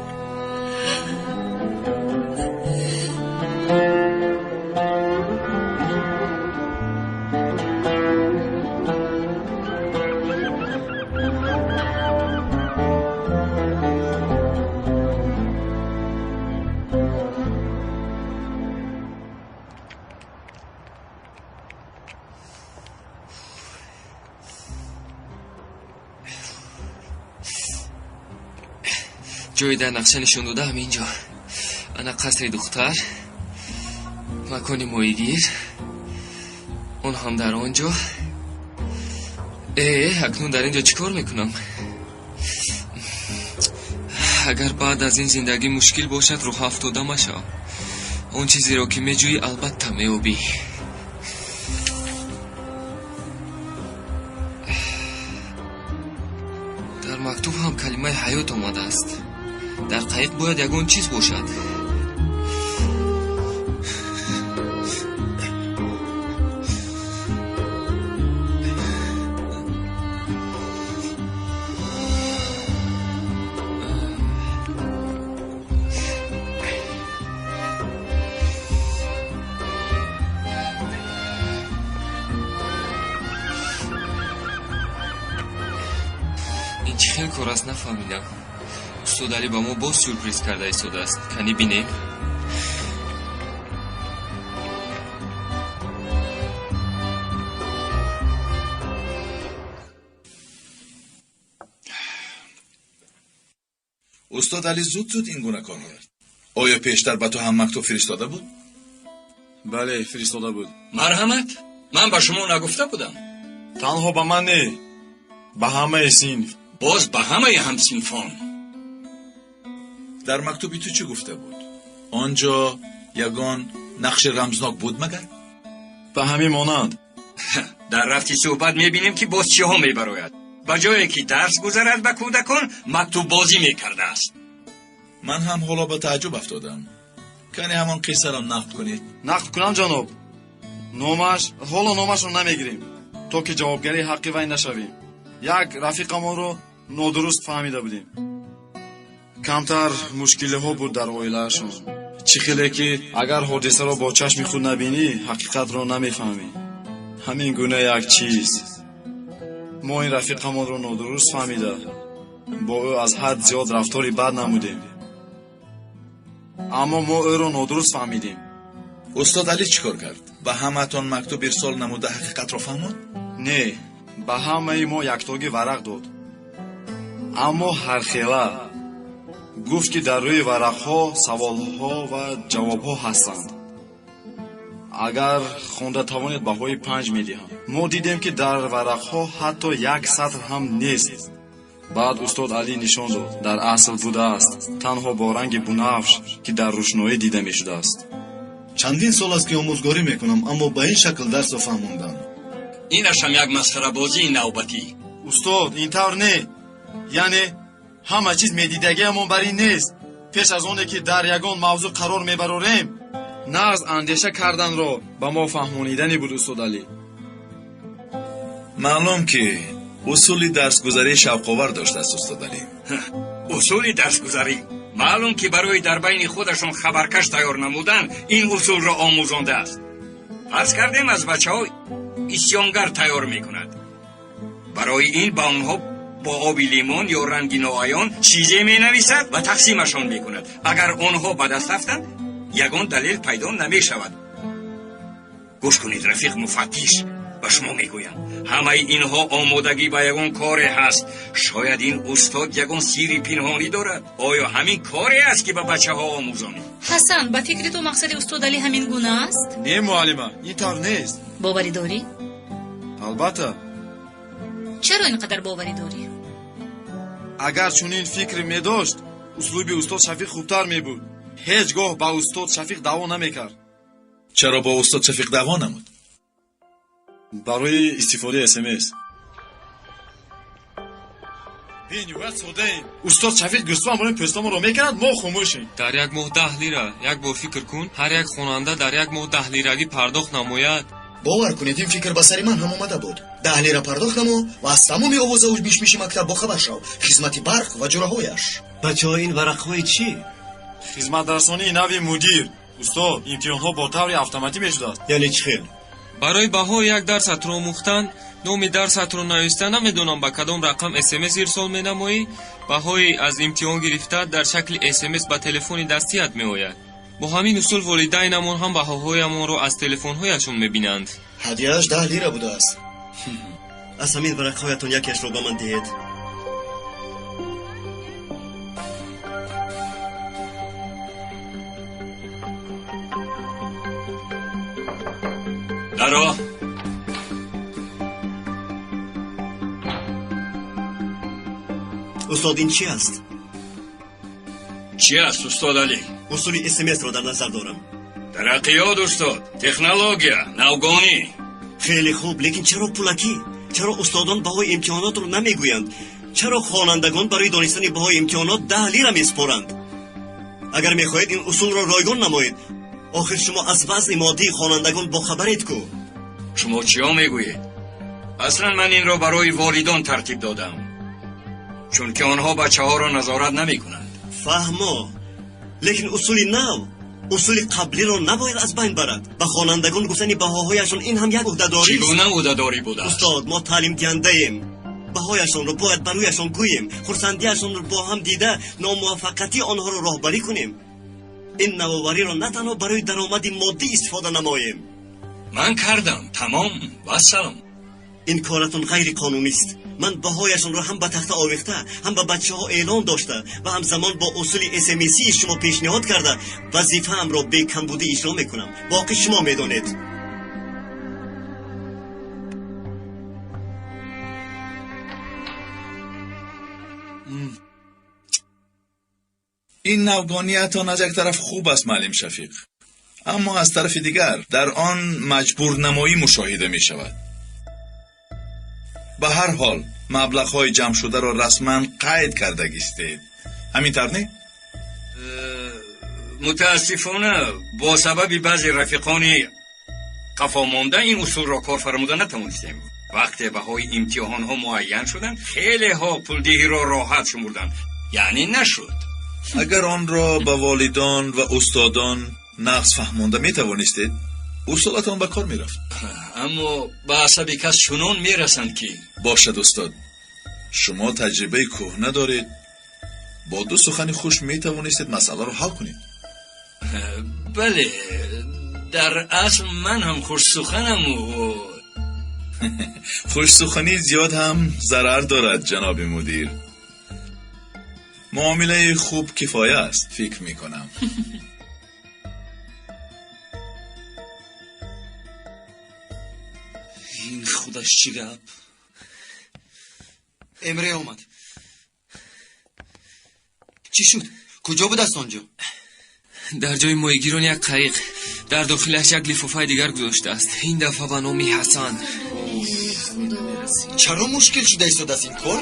Ҷойи дар нақша нишон дода ҳамин ҷо. Ана қасри духтар, макони моҳигир, он ҳам дар он ҷо. Акнун дар ин ҷо чӣ кор мекунам? Агар баъд аз ин зиндагӣ мушкил бошад, рӯҳафтода машав. Он чизеро ки меҷӯӣ, албатта меёбӣ. Дар мактуб ҳам калимаи ҳаёт омадааст. Дар қайиқ бояд ягон чиз бошад. Ин чӣ хел кор аст, нафаҳмидам. Устод Алӣ ба мо боз сюрприз карда истодааст. Канӣ бинем. Устод Алӣ зуд зуд ин гуна корҳо кард. Оё пештар ба ту ҳам мактуб фиристода буд? Бале, фиристода буд. Марҳамат, ман ба шумо нагуфта будам. Танҳо ба ман не, ба ҳамаи синф. Боз ба ҳамаи ҳамсинфон. Дар мактуби ту чӣ гуфта буд? Он ҷо ягон нақши рамзнок буд магар? Ба ҳамин монанд. Дар рафти суҳбат мебинем, ки боз чиҳо мебарояд. Ба ҷое ки дарс гузарад, ба кӯдакон мактуббозӣ мекардааст. Ман ҳам ҳоло ба тааҷҷуб афтодам. Кане ҳамон қиссаро нақл кунед. Нақл кунам, ҷаноб? Номаш, ҳоло номашро намегирем, то ки ҷавобгарии ҳаққи вай нашавем. Як рафиқамонро нодуруст фаҳмида будем. Камтар мушкилиҳо буд дар оилаашон. Чӣ хеле ки агар ҳодисаро бо чашми худ набинӣ, ҳақиқатро намефаҳмӣ. Ҳамин гуна як чиз. Мо ин рафиқамонро нодуруст фаҳмида, бо ӯ аз ҳад зиёд рафтори бад намудем. Аммо мо ӯро нодуруст фаҳмидем. Устод Алӣ чӣ кор кард? Ба ҳамаатон мактуб ирсол намуда ҳақиқатро фаҳмонд? Не, ба ҳамаи мо яктоги варақ дод. Аммо ҳархела гуфт, ки дар рӯи варақҳо саволҳо ва ҷавобҳо ҳастанд. Агар хонда тавонед, баҳои 5 медиҳам. Мо дидем, ки дар варақҳо ҳатто як сатр ҳам нест. Баъд устод Алӣ нишон дод, дар асл будааст, танҳо бо ранги бунафш, ки дар рӯшноӣ дида мешудааст. Чандин сол аст, ки омӯзгорӣ мекунам, аммо ба ин шакл дарсро фаҳмондам. Инашам як масхарабозии навбатӣ. Устод, ин тавр не. Яъне ҳама чиз медидагиамон бар ин нест. Пеш аз оне ки дар ягон мавзӯъ қарор мебарорем, нағз андеша карданро ба мо фаҳмонидани буд устод Алӣ. Маълум ки усули дарсгузарии шавқовар доштааст устод Алӣ. Усули дарсгузарӣ. Маълум ки барои дар байни худашон хабаркаш тайёр намудан ин усулро омӯзондааст. Фарз кардем, аз бачаҳо исьёнгар тайёр мекунад. Барои ин ба онҳо бо оби лимон ё ранги ноаён чизе менависад ва тақсимашон мекунад. Агар онҳо ба даст афтанд, ягон далел пайдо намешавад. Гӯш кунед, рафиқ муфаттиш, Ба шумо мегӯям, ҳамаи инҳо омодагӣ ба ягон коре ҳаст. Шояд ин устод ягон сирри пинҳонӣ дорад. Оё ҳамин коре аст, ки ба бачаҳо омӯзонӣ? Ҳасан, ба фикри ту мақсади устод Алӣ ҳамин гуна аст? Не, муаллима, ин тавр нест. Боварӣ дорӣ? Албатта. Чаро ин қадар боварӣ дорӣ? Агар чунин фикр медошт, услуби устод Шафиқ хубтар мебуд. Ҳеҷ гоҳ ба устод Шафиқ даъво намекард. Чаро бо устод Шафиқ даъво намуд? Барои истифодаи СМС. Бениҳоят содаем. Устод Шафиқ гӯсфанд барои пӯстамонро мекунад, мо хомӯшем. Дар як моҳ 10 лира. Як бор фикр кун, ҳар як хонанда дар як моҳ 10 лирагӣ пардохт намояд. Бовар кунед, ин фикр ба сари ман ҳам омада буд. 10 лира пардохт намо ва аз тамоми овозаву мишмиши мактаб бохабар шав, хизмати барқ ва ҷураҳояш. Бачаҳо, ин варақҳои чӣ? Хизматрасонии нави мудир, устод. Имтиҳонҳо бо таври автоматӣ мешудааст. Яъне чӣ хел? Барои баҳои як дарсатро омӯхтан, номи дарсатро нависта, намедонам ба кадом рақам СМС ирсол менамоӣ, баҳои аз имтиҳон гирифта дар шакли СМС ба телефони дастият меояд. Бо ҳамин усул волидайнамон ҳам баҳоҳоямонро аз телефонҳояшон мебинанд. Ҳадияаш 10 лира будааст. Аз ҳамин варақҳоятон якеашро ба ман диҳед. Даро. Устод, ин чӣ аст? Чӣ аст, устод Алӣ? Усули СМСро дар назар дорам. Тараққиёт, устод, технология, навгонӣ. Хеле хуб, лекин чаро пулакӣ? Чаро устодон баҳои имтиҳонотро намегӯянд? Чаро хонандагон барои донистани баҳои имтиҳонот 10 лира месупоранд? Агар мехоҳед, ин усулро ройгон намоед. Охир шумо аз вазъи моддии хонандагон бохабаред ку. Шумо чиё мегӯед? Аслан ман инро барои волидон тартиб додам, чунки онҳо бачаҳоро назорат намекунанд. Фаҳмо, лекин усули нав усули қаблиро набояд аз байн барад. Ба хонандагон гуфтани баҳоҳояшон ин ҳам як ӯҳдадорист. Чӣ гуна ӯҳдадорӣ будааст? Устод, мо таълимдиҳандаем, баҳояшонро бояд ба рӯяшон гӯем, хурсандиашонро бо ҳам дида, номуваффақиятии онҳоро роҳбарӣ кунем. Ин навовариро на танҳо барои даромади моддӣ истифода намоем. Ман кардам, тамом, вассалом. Ин коратон ғайриқонунист. Ман баҳояшонро ҳам ба тахта овехта, ҳам ба бачаҳо эълон дошта ва ҳамзамон бо усули СМСии шумо пешниҳод карда, вазифаамро бекамбудӣ иҷро мекунам. Боқӣ шумо медонед. Ин навгониятон аз як тараф хуб аст, муаллим Шафиқ, аммо аз тарафи дигар дар он маҷбурнамоӣ мушоҳида мешавад. Ба ҳар ҳол, маблағҳои ҷамъшударо расман қайд кардагистед, ҳамин тавр не? Мутаассифона, бо сабаби баъзе рафиқони қафомонда ин усулро кор фармуда натавонистем. Вақте баҳои имтиҳонҳо муайян шуданд, хелеҳо пулдиҳиро роҳат шумурданд, яъне нашуд. Агар онро ба волидон ва устодон нағз фаҳмонда метавонистед, усулатон ба кор мерафт. Аммо ба асаби кас чунон мерасанд, ки Бошад, устод, шумо таҷрибаи кӯҳна доред, бо ду сухани хуш метавонистед масъаларо ҳал кунед. Бале, дар асл ман ҳам хушсуханаму. Хушсуханӣ зиёд ҳам зарар дорад, ҷаноби мудир. Муомилаи хуб кифоя аст, фикр мекунам. Ин худаш чӣ гап? Эмре омад. Чӣ шуд? Куҷо будааст он ҷо? Дар ҷои моҳигирон як қайиқ, дар дохилаш як лифофаи дигар гузоштааст, ин дафъа ба номи Ҳасан. Чаро мушкил шуда истодааст ин кор?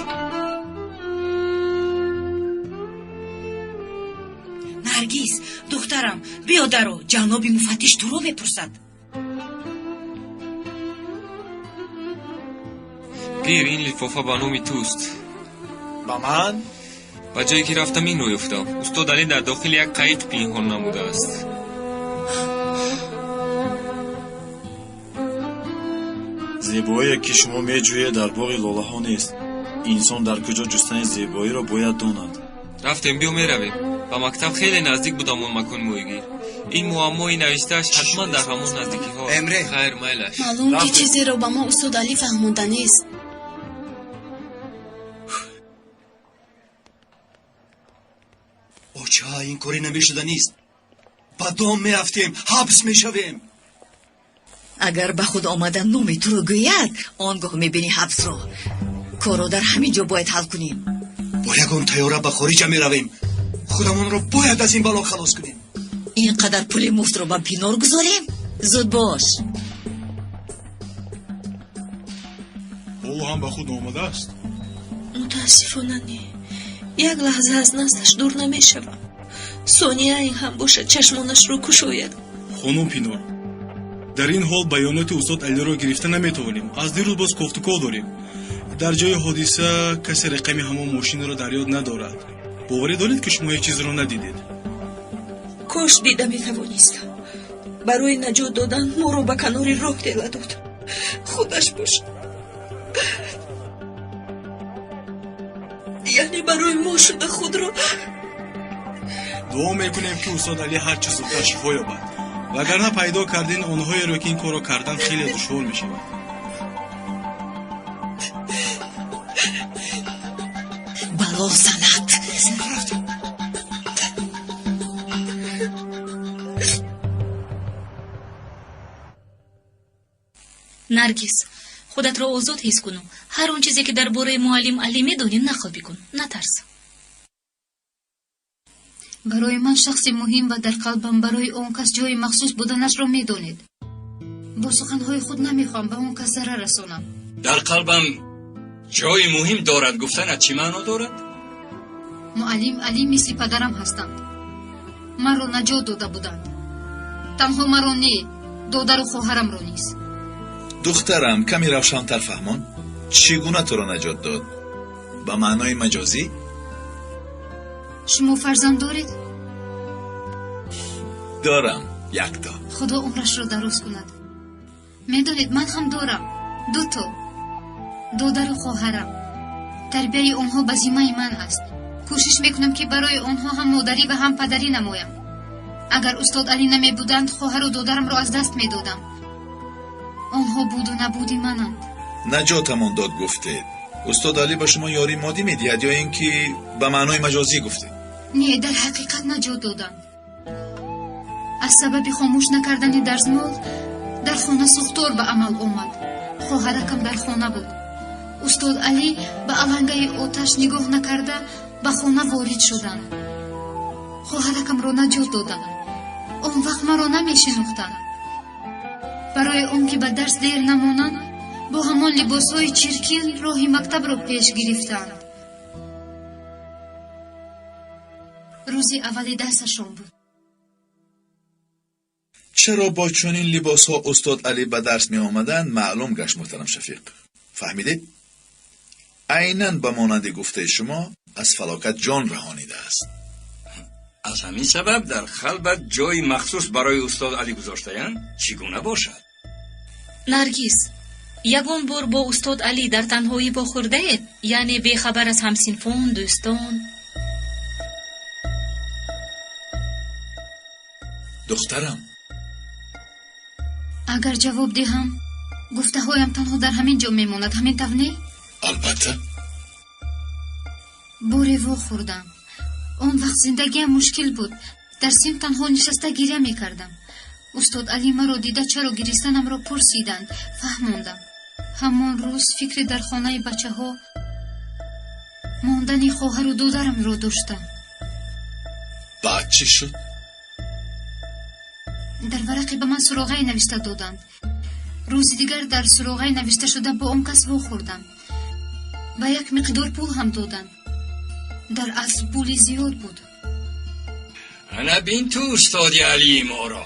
Наргиз, духтарам, биё даро, ҷаноби муфаттиш туро мепурсад. Гир, ин лифофа ба номи туст. Ба ман? Ба ҷое ки рафтам, инро ёфтам. Устод Алӣ дар дохили як қайиқ пинҳон намудааст. Зебоие, ки шумо меҷӯед, дар боғи лолаҳо нест. Инсон дар куҷо ҷустани зебоиро бояд донад. Рафтем, биё, меравем. Ба мактаб хеле наздик буд ҳамон макони моҳигир. Ин муаммои навиштааш ҳатман дар ҳамон наздикиҳо. Эмре. Хайр, майлаш. Маълум, ки чизеро ба мо устод Алӣ фаҳмонда нест. Оча, ин кори намешуданист. Ба дом меафтем, ҳабс мешавем. Агар ба худ омада номи туро гӯяд, он гоҳ мебинӣ ҳабсро. Корро дар ҳамин ҷо бояд ҳал кунем. Бо ягон тайёра ба хориҷа меравем. Худамонро бояд аз ин бало халос кунем. Ин қадар пули муфтро ба Пинор гузорем? Зуд бош. Ҳоло ҳам ба худ омадааст? Мутаассифона, не. Як лаҳза аз наздаш дур намешавам. Сонияе ҳам бошад, чашмонашро кушояд. Хонум Пинор, дар ин ҳол баёноти устод Алиро гирифта наметавонем. Аз дирӯз боз кофтуков дорем. Дар ҷои ҳодиса касе рақами ҳамон мошинро дар ёд надорад. Боварӣ доред, ки шумо ҳеҷ чизро надидед? Кош дида метавонистам. Барои наҷот додан моро ба канори роҳ тела дод. Худаш бошад, яъне барои мо шуда худро. Дуо мекунем, ки устод Алӣ ҳарчи зудтар шифо ёбад, вагарна пайдо кардани онҳоеро, ки ин корро карданд, хеле душвор мешавад. Бало занад. Наргиз, худатро озод ҳис куну ҳар он чизе, ки дар бораи муаллим Алӣ медонӣ, нақл бикун. Натарс. Барои ман шахси муҳим ва дар қалбам барои он кас ҷои махсус буданашро медонед. Бо суханҳои худ намехоҳам ба он кас зарар расонам. Дар қалбам ҷои муҳим дорад гуфтанат чӣ маъно дорад? Муаллим Алӣ мисли падарам ҳастанд. Маро наҷот дода буданд. Танҳо маро не, додару хоҳарамро низ. Духтарам, каме равшантар фаҳмон, чӣ гуна туро наҷот дод? Ба маънои маҷозӣ? Шумо фарзанд доред? Дорам, якто. Худо умрашро дароз кунад. Медонед, ман ҳам дорам дуто додару хоҳарам. Тарбияи онҳо ба зиммаи ман аст. Кӯшиш мекунам, ки барои онҳо ҳам модарӣ ва ҳам падарӣ намоям. Агар устод Алӣ намебуданд, хоҳару додарамро аз даст медодам. Онҳо буду набуди мананд. Наҷотамон дод гуфтед. Устод Алӣ ба шумо ёрии моддӣ медиҳад ё ин ки ба маънои маҷозӣ гуфтед? Не, дар ҳақиқат наҷот доданд. Аз сабаби хомӯш накардани дарзмол дар хона сӯхтор ба амал омад. Хоҳаракам дар хона буд. Устод Алӣ ба алангаи оташ нигоҳ накарда ба хона ворид шуданд, хоҳаракамро наҷот доданд. Он вақт маро намешинохтанд. Барои он ки ба дарс дер намонанд, бо ҳамон либосҳои чиркин роҳи мактабро пеш гирифтанд. Рӯзи аввали дарсашон буд. Чаро бо чунин либосҳо устод Алӣ ба дарс меомаданд, маълум гашт, муҳтарам Шафиқ. Фаҳмидед? Айнан ба монанди гуфтаи шумо аз фалокат ҷон раҳонидааст. Аз ҳамин сабаб дар қалбат ҷои махсус барои устод Алӣ гузоштаянд? Чӣ гуна бошад? Наргиз, ягон бор бо устод Алӣ дар танҳоӣ вохӯрдаед, яъне бехабар аз ҳамсинфон, дӯстон? Духтарам. Агар ҷавоб диҳам, гуфтаҳоям танҳо дар ҳамин ҷо мемонад, ҳамин тавр не? Албатта. Боре вохӯрдам. Он вақт зиндагиам мушкил буд. Дар синф танҳо нишаста гиря мекардам. Устод Алӣ маро дида, чаро гиристанамро пурсиданд. Фаҳмондам. Ҳамон рӯз фикри дар хонаи бачаҳо мондани хоҳару додарамро доштам. Баъд чӣ шуд? Дар варақе ба ман суроғае навишта доданд. Рӯзи дигар дар суроғаи навишташуда бо он кас вохӯрдам ва як миқдор пул ҳам доданд. Дар асл пули зиёд буд. Ана бин ту устоди Алии моро.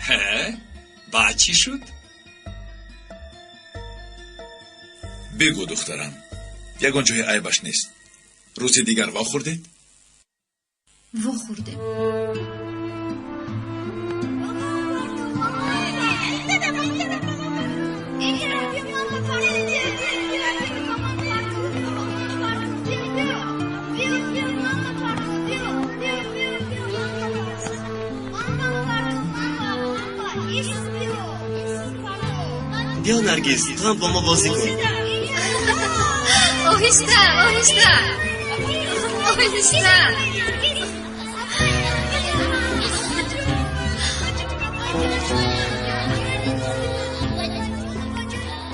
Ҳе, баъд чӣ шуд? Бигӯ, духтарам, ягон ҷои айбаш нест. Рӯзи дигар вохӯрдед? Вохӯрдем. Биё Наргиз, ту ҳам бо мо бозӣ кун. Оҳиста, оҳиста, оҳиста.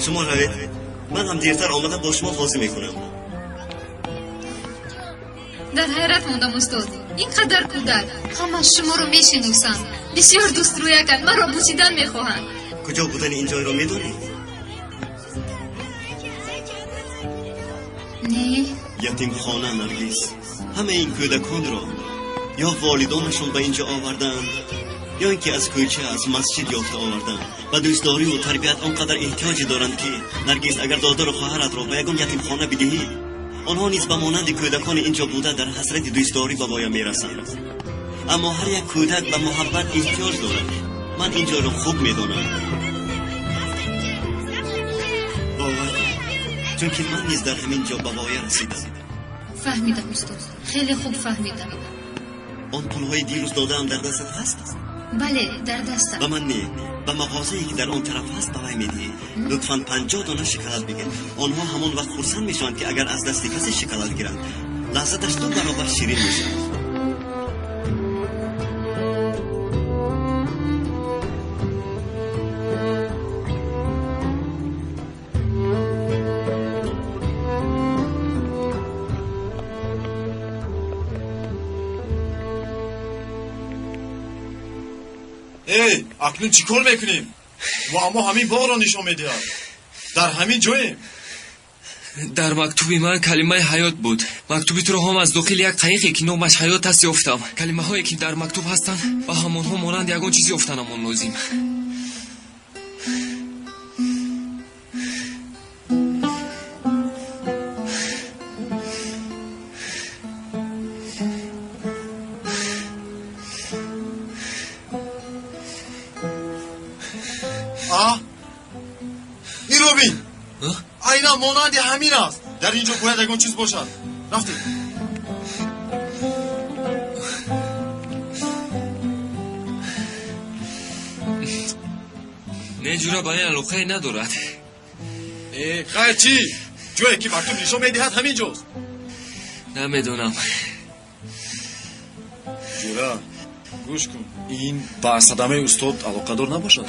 Шумо равед, ман ҳам дертар омада бо шумо бозӣ мекунам. Дар ҳайрат мондам, устод. Ин қадар кӯдак ҳама шуморо мешиносанд, бисёр дӯстрӯяканд, маро бусидан мехоҳанд. Куҷо будани ин ҷойро медонед? Не. Ятимхона, Наргиз. Ҳамаи ин кӯдаконро ё волидонашон ба ин ҷо овардаанд, ё ин ки аз кӯча, аз масҷид ёфта овардаанд. Ба дӯстдориву тарбият он қадар эҳтиёҷе доранд, ки Наргиз, агар додару хоҳаратро ба ягон ятимхона бидиҳӣ, онҳо низ ба монанди кӯдакони ин ҷо буда дар ҳасрати дӯстдорӣ ба воя мерасанд. Аммо ҳар як кӯдак ба муҳаббат эҳтиёҷ дорад. Ман ин ҷойро хуб медонам. Бовар кун, чунки ман низ дар ҳамин ҷо ба воя расидам. Фаҳмидам, устод, хеле хуб фаҳмидам. Он пулҳои дирӯз додаам дар дастат ҳаст? Бале, дар дастам. Ба ман не, ба мағозае ки дар он тараф ҳаст ба вай медиҳӣ. Лутфан 50 дона шоколад бигир. Онҳо ҳамон вақт хурсанд мешаванд, ки агар аз дасти касе шоколад гиранд, лаззаташ 2 баробар ширин мешавад. Эй, акнун чӣ кор мекунем? Муаммо ҳамин боғро нишон медиҳад. Дар ҳамин ҷоем. Дар мактуби ман калимаи ҳаёт буд. Мактуби туро ҳам аз дохили як қаиқе, ки номаш ҳаёт аст, ёфтам. Калимаҳое, ки дар мактуб ҳастанд, ба ҳамонҳо монанд ягон чиз ёфтанамон лозим. Инро бин, айнан монанди ҳамин аст. Дар ин ҷо бояд ягон чиз бошад. Рафтем. Не, ҷура ба ин алоқае надорад. Хайр, чӣ? Ҷое ки мактуб нишон медиҳад ҳамин ҷост. Намедонам. Ҷура, гӯш кун, ин ба садамаи устод алоқадор набошад.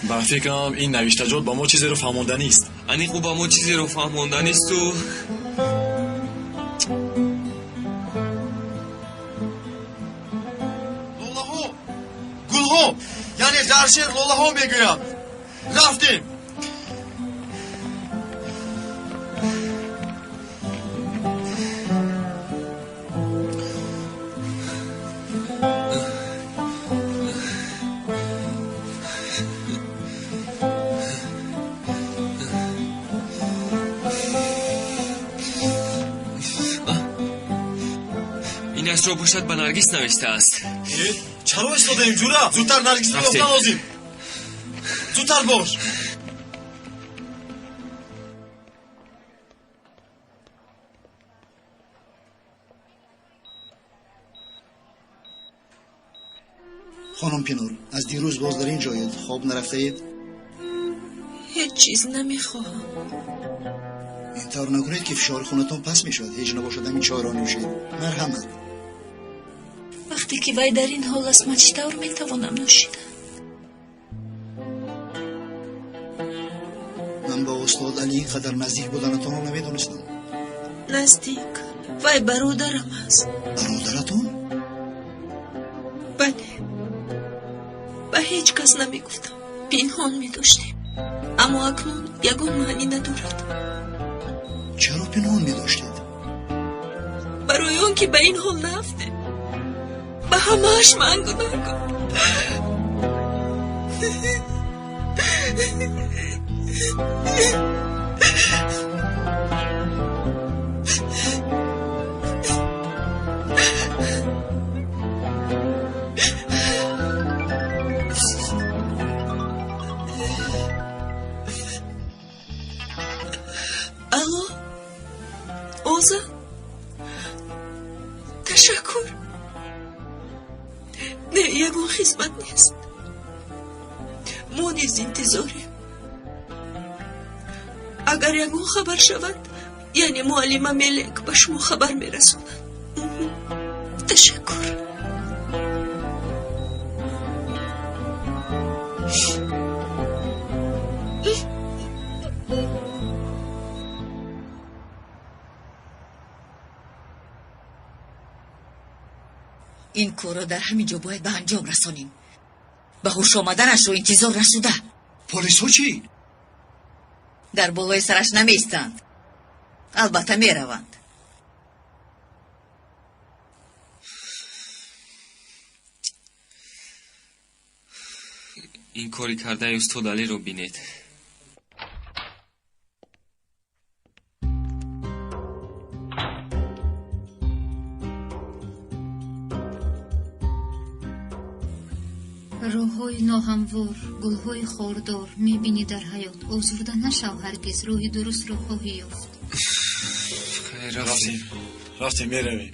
Ба фикрам, ин навиштаҷот ба мо чизеро фаҳмонданист. Аниқ ӯ ба мо чизеро фаҳмонданисту. Лолаҳо, гулҳо, яъне дар шеър лолаҳо мегӯяд. Рафтем. Инашро бошад ба Наргиз навиштааст. Чаро истодаем, ҷура? Зудтар Наргизро Рафтем. ёфтан лозим. Зудтар бош. Хонум Пинур, аз дирӯз боз дар ин ҷоед, хоб нарафтаед? Ҳеҷ чиз намехоҳам. Ин тавр накунед, ки фишори хунатон паст мешавад. Ҳеҷ набошад, ҳамин чойро нӯшед. Марҳамат. Вақте ки вай дар ин ҳол аст, ман чӣ тавр метавонам нӯшидан? Ман ба устод Али ин қадар наздик буданатонро намедонистам. Наздик? Вай бародарам аст. Бародаратон? Бале. Ба ҳеҷ кас намегуфтам. Пинҳон медоштем. Аммо акнун ягон маънӣ надорад. Чаро пинҳон медоштед? Барои он ки ба ин ҳол наафтем. Ба ҳамааш ман гунаҳкор. Алло, Оза? Ташаккур. Не, ягон хизмат нест. Мо низ интизорем. Агар ягон хабар шавад, яъне муаллима Мелек ба шумо хабар мерасонад. Ташаккур. Ин корро дар ҳамин ҷо бояд ба анҷом расонем. Ба ҳуш омаданашро интизор нашуда. Полисҳо чӣ? Дар болои сараш намеистанд. Албатта мераванд. Ин кори кардаи устод Алиро бинед. Роҳҳои ноҳамвор, гулҳои хордор мебинӣ дар ҳаёт. Озурда нашав ҳаргиз, роҳи дурустро хоҳӣ ёфт. Хайр, рафтем. Рафтем, меравем.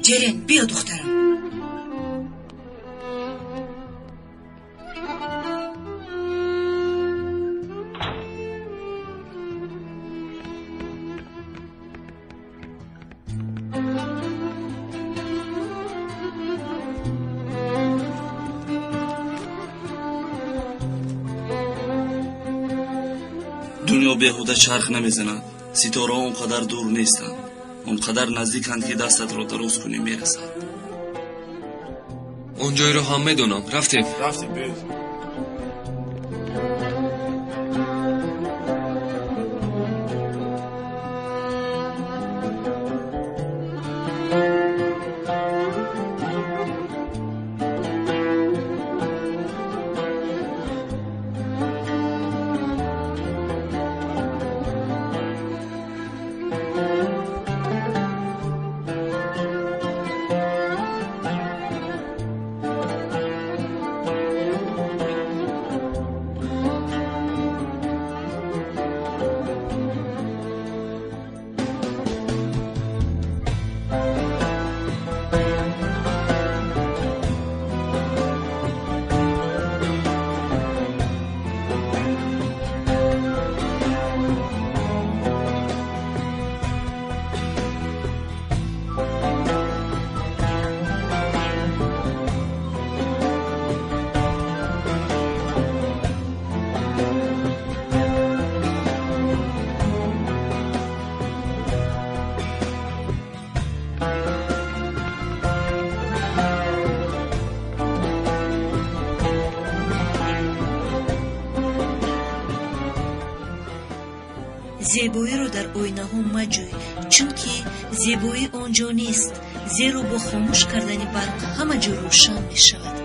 Ҷерен, биё, духтарам. Дунё беҳуда чарх намезанад. Ситораҳо он қадар дур нестанд, он қадар наздиканд, ки дастатро дароз кунӣ, мерасад. Он ҷойро ҳам медонам. Рафтем. Рафтем, биёед. Зебоиро дар оинаҳо маҷӯй, чунки зебоӣ он ҷо нест, зеро бо хомӯш кардани барқ ҳама ҷо рӯшан мешавад.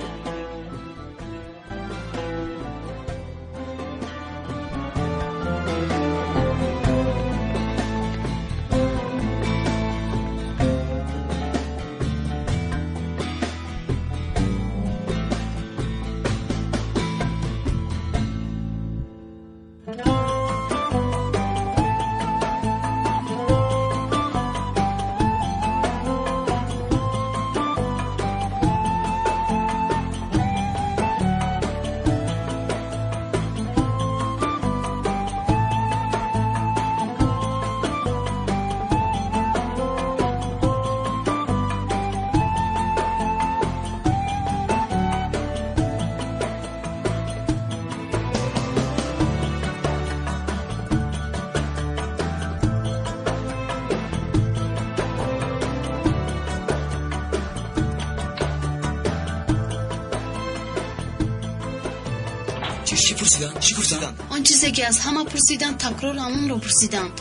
Чӣ пурсиданд? Чӣ гуфтанд? Он чизе ки аз ҳама пурсиданд, такрор ҳамонро пурсиданд.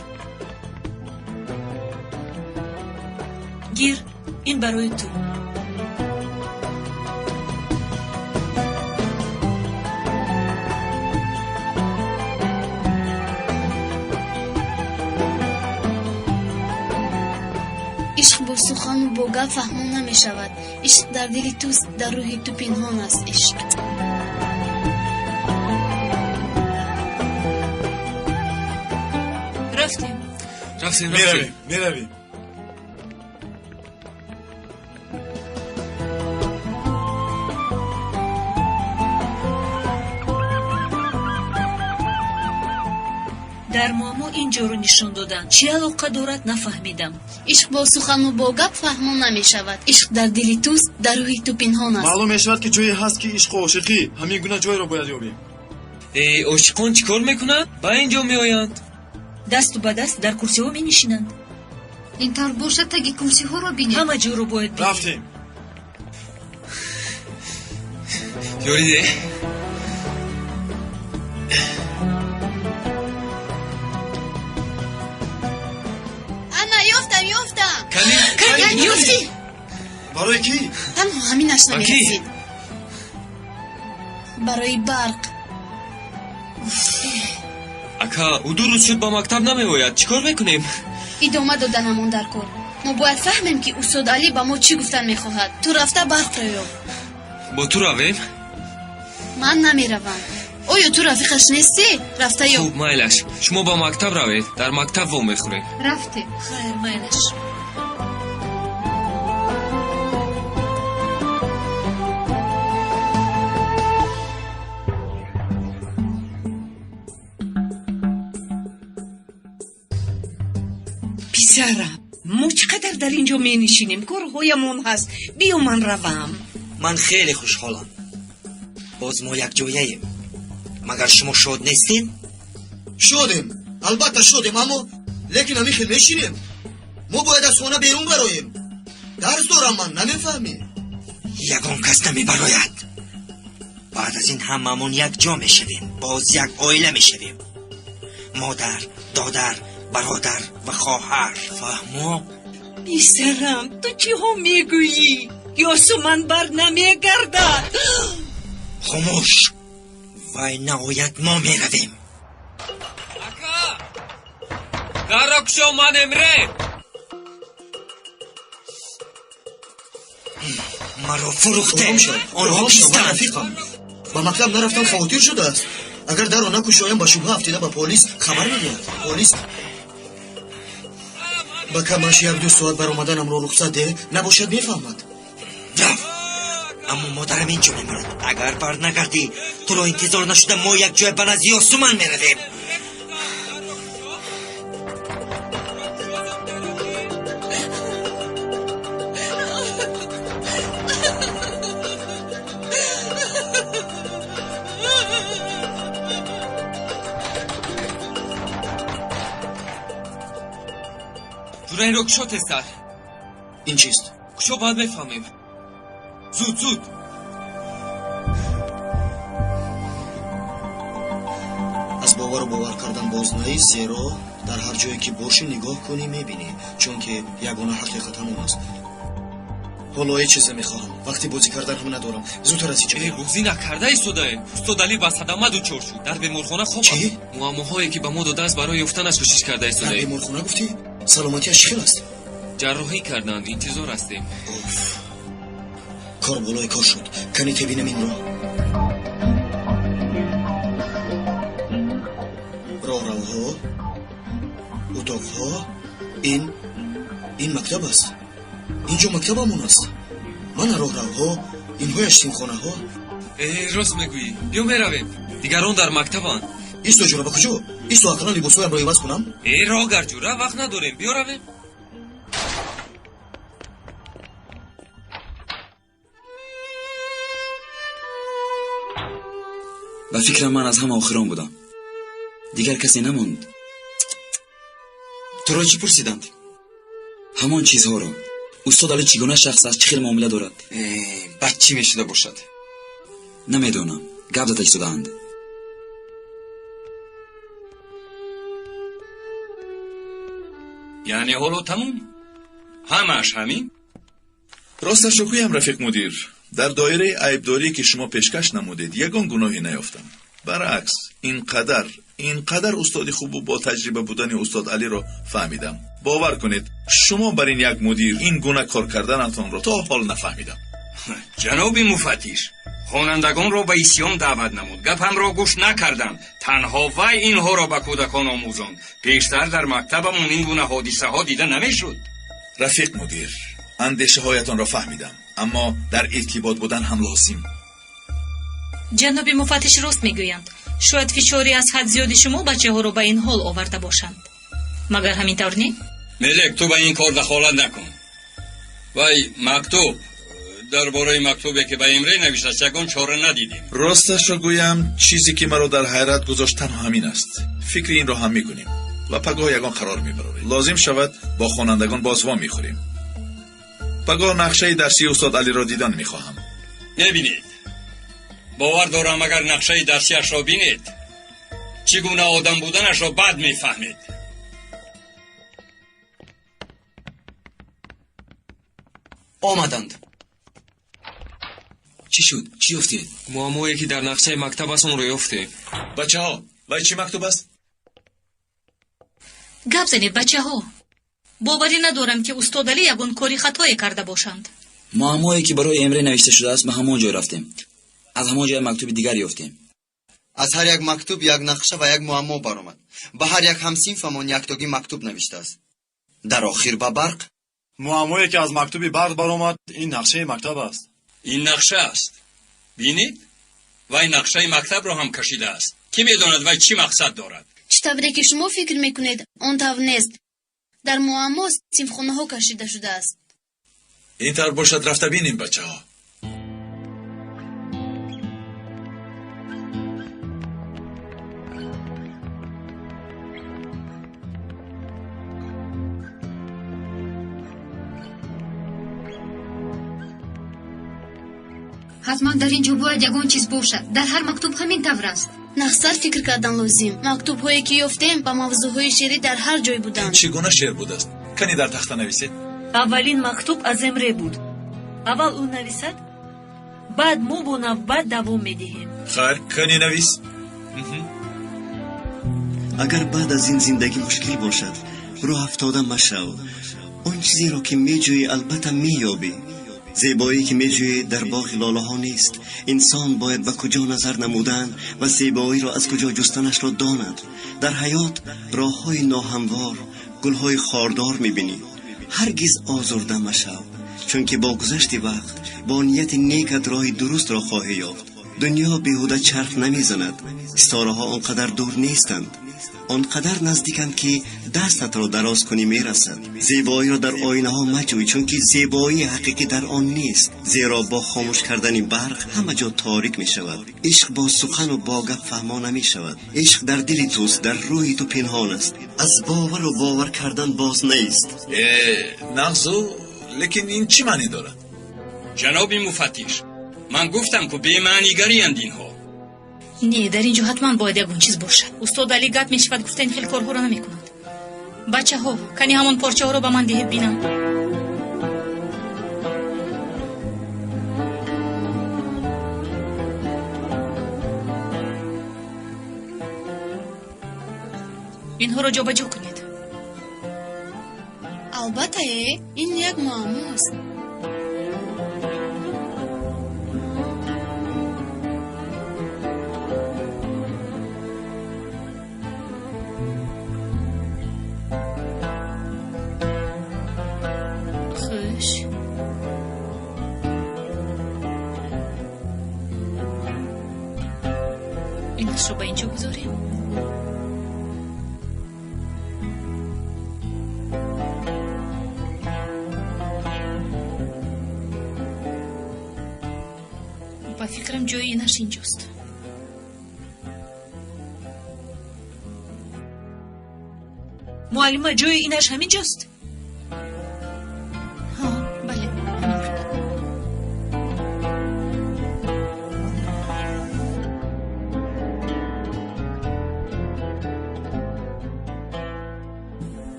Гир, ин барои ту. Ишқ бо сухану бо гап фаҳмон намешавад. Ишқ дар дили туст, дар рӯҳи ту пинҳон аст ишқ. Рафтем. Рафтем. Меравем, меравем. Дар муаммо ин ҷоро нишон доданд. Чӣ алоқа дорад, нафаҳмидам. Ишқ бо сухану бо гап фаҳмон намешавад. Ишқ дар дили туст, дар рӯҳи ту пинҳон аст. Маълум мешавад, ки ҷое ҳаст, ки ишқу ошиқӣ. Ҳамин гуна ҷойро бояд ёбем. Э, ошиқон чӣ кор мекунанд? Ба ин ҷо меоянд. Дасту ба даст дар курсиҳо менишинанд. Ин тавр бошад, таги курсиҳоро бинед. Ҳама ҷоро бояд бинем. Рафтем. Ёриде. Ана, ёфтам, ёфтам. Кани? Кани, ёфтӣ? Барои кӣ? Танҳо ҳаминаш Ба кӣ? намерасид. Барои барқ. Ака, ӯ 2 рӯз шуд ба мактаб намеояд. Чӣ кор мекунем? Идома доданамон дар кор. Мо бояд фаҳмем, ки устод Алӣ ба мо чӣ гуфтан мехоҳад. Ту рафта барқро ёб. Бо ту равем? Ман намеравам. Оё ту рафиқаш нестӣ? Рафта ёб. Хуб, майлаш. Шумо ба мактаб равед, дар мактаб вомехӯрем. Рафтем. Хайр, майлаш. Писарам, мо чӣ қадар дар ин ҷо менишинем? Корҳоямон ҳаст. Биё, ман равам. Ман хеле хушҳолам, боз мо якҷояем. Магар шумо шод нестед? Шодем, албатта шодем, аммо лекин ҳамин хел мешинем? Мо бояд аз хона берун бароем. Дарс дорам ман, намефаҳмӣ? Ягон кас намебарояд. Баъд аз ин ҳамаамон якҷо мешавем, боз як оила мешавем: модар, додар, бародар ва хоҳар. Фаҳмо? Писарам, ту чиҳо мегӯӣ? Ёсуман бар намегардад. Хомӯш. Вай наояд, мо меравем. Ака, дарро кушо, ман эмре. Маро фурӯхте. Ором шав. Онҳо Ором шав, ман кистанд? рафиқам. Ба мактаб нарафтан хавотир шудааст. Агар дарро накушоям, ба шубҳа афтида ба полис хабар медиҳад. Полис ба камаш 1-2 соат баромаданамро рухсат деҳ, набошад мефаҳмад. Рав, аммо модарам инҷо мемонад. Агар барнагардӣ, туро интизор нашуда мо якҷоя ба назди Ёсуман меравем. Ҷура, инро кушо тезтар. Ин чист? Кушо, баъд мефаҳмем. Зуд, зуд. Аз бовару бовар кардан боз наӣ, зеро дар ҳар ҷое ки бошӣ, нигоҳ кунӣ, мебинӣ, чунки ягона ҳақиқат ҳамон аст. Ҳоло ҳеҷ чиз намехоҳам, вақти бозӣ кардан ҳам надорам. Зудтар аз инҷо Э, бозӣ накарда истодаем. Устод Алӣ ба садама дучор шуд, дар беморхона хоб Чӣ? аст. Муаммоҳое ки ба мо додааст, барои ёфтанаш кӯшиш карда Дар истодаем. беморхона гуфтӣ? Саломатиаш чӣ хел аст? Ҷарроҳӣ карданд, интизор ҳастем. Уф, кор болои кор шуд. Кани тебинам инро. Роҳравҳо, утоқҳо. Ин мактаб аст. Инҷо мактабамон аст. Мана роҳравҳо, инҳояш синфхонаҳо. Э, рост мегӯӣ, биё меравем, дигарон дар мактабанд. Исто, ҷура, ба куҷо? Исто, ақаллан либосҳоямро иваз кунам. Э, рогар, ҷура, вақт надорем, биё равем. Ба фикрам, ман аз ҳама охирон будам, дигар касе намонд. Туро чӣ пурсиданд? Ҳамон чизҳоро: устод Али чӣ гуна шахс аст, чӣ хел муомила дорад. Э, баъд чӣ мешуда бошад? Намедонам, гап зада истодаанд. Яъне ҳоло тамом? Ҳамааш ҳамин? Росташро гӯям, рафиқ мудир, дар доираи айбдорӣ, ки шумо пешкаш намудед, ягон гуноҳе наёфтам. Баръакс, ин қадар устоди хубу бо таҷриба будани устод Алиро фаҳмидам. Бовар кунед, шумо бар ин як мудир ин гуна кор карданатонро то ҳол нафаҳмидам. Ҷаноби муфаттиш, хонандагонро ба исьён даъват намуд, гапамро гӯш накарданд. Танҳо вай инҳоро ба кӯдакон омӯзонд. Пештар дар мактабамон ин гуна ҳодисаҳо дида намешуд. Рафиқ мудир, андешаҳоятонро фаҳмидам, аммо дар иртибот будан ҳам лозим. Ҷаноби муфаттиш рост мегӯянд. Шояд фишори аз ҳад зиёди шумо бачаҳоро ба ин ҳол оварда бошанд. Магар ҳамин тавр не? Мелек, ту ба ин кор дахолат накун. Вай мактуб, дар бораи мактубе, ки ба Имре навиштааст, ягон чора надидем. Росташро гӯям, чизе ки маро дар ҳайрат гузошт, танҳо ҳамин аст. Фикри инро ҳам мекунем ва пагоҳ ягон қарор мебарорем. Лозим шавад, бо хонандагон боз во мехӯрем. Пагоҳ нақшаи дарсии устод Алиро дидан мехоҳам. Мебинед. Бовар дорам, агар нақшаи дарсиашро бинед, чӣ гуна одам буданашро бад мефаҳмед. Омаданд. Чӣ шуд? Чӣ ёфтед? Муаммое, ки дар нақшаи мактаб аст, онро ёфтем. Бачаҳо, вай чӣ мактуб аст? Гап занед, бачаҳо. Боварӣ надорам, ки устод Али ягон кори хатое карда бошанд. Муаммое, ки барои Эмре навишта шудааст, ба ҳамон ҷой рафтем. Аз ҳамон ҷой мактуби дигар ёфтем. Аз ҳар як мактуб як нақша ва як муаммо баромад. Ба ҳар як ҳамсинфамон яктогӣ мактуб навиштааст. Дар охир ба барқ. Муаммое, ки аз мактуби барқ баромад, ин нақшаи мактаб аст. Ин нақша аст. Бинед, вай нақшаи мактабро ҳам кашидааст. Кӣ медонад, вай чӣ мақсад дорад? Чӣ тавре ки шумо фикр мекунед, он тавр нест. Дар муаммо синфхонаҳо кашида шудааст. Ин тавр бошад, рафта бинем, бачаҳо. Ҳатман дар ин ҷо бояд ягон чиз бошад. Дар ҳар мактуб ҳамин тавр аст. Нағзтар фикр кардан лозим. Мактубҳое, ки ёфтем, ба мавзӯъҳои шеърӣ дар ҳар ҷой буданд. Чӣ гуна шеър будааст? Кани дар тахта нависед. Аввалин мактуб аз Эмре буд. Аввал ӯ нависад, баъд мо бо навбат давом медиҳем. Хайр, кани навис. Агар баъд аз ин зиндагӣ мушкил бошад, роҳ афтода машав. Он чизеро, ки меҷӯӣ, албатта меёбӣ. Зебоӣ, ки меҷӯӣ, дар боғи лолаҳо нест. Инсон бояд ба куҷо назар намудан ва зебоиро аз куҷо ҷустанашро донад. Дар ҳаёт роҳҳои ноҳамвор, гулҳои хордор мебинӣ. Ҳаргиз озурда машав, чунки бо гузашти вақт бо нияти некат роҳи дурустро хоҳӣ ёфт. Дунё беҳуда чарх намезанад. Ситораҳо он қадар дур нестанд, он қадар наздиканд, ки дастатро дароз кунӣ, мерасад. Зебоиро дар оинаҳо маҷӯй, чунки зебоии ҳақиқӣ дар он нест, зеро бо хомӯш кардани барқ ҳама ҷо торик мешавад. Ишқ бо сухану бо гап фаҳмо намешавад. Ишқ дар дили туст, дар рӯҳи ту пинҳон аст. Аз бовару бовар кардан боз нест. Нағзу, лекин ин чӣ маънӣ дорад? Ҷаноби муфаттиш, ман гуфтам, ку бемаънигариянд инҳо. Не, дар ин ҷо ҳатман бояд ягон чиз бошад. Устод Али гап мешавад гуфта, ин хел корҳоро намекунад. Бачаҳо, кани ҳамон порчаҳоро ба ман диҳед, бинам. Инҳоро ҷобаҷо кунед. Албатта, ин як муаммост. Хуш, инашро ба инҷо гузорем. Ба фикрам, ҷои инаш инҷост. Муаллима, ҷои инаш ҳамин ҷост? Ҳа, бале, ҳамин.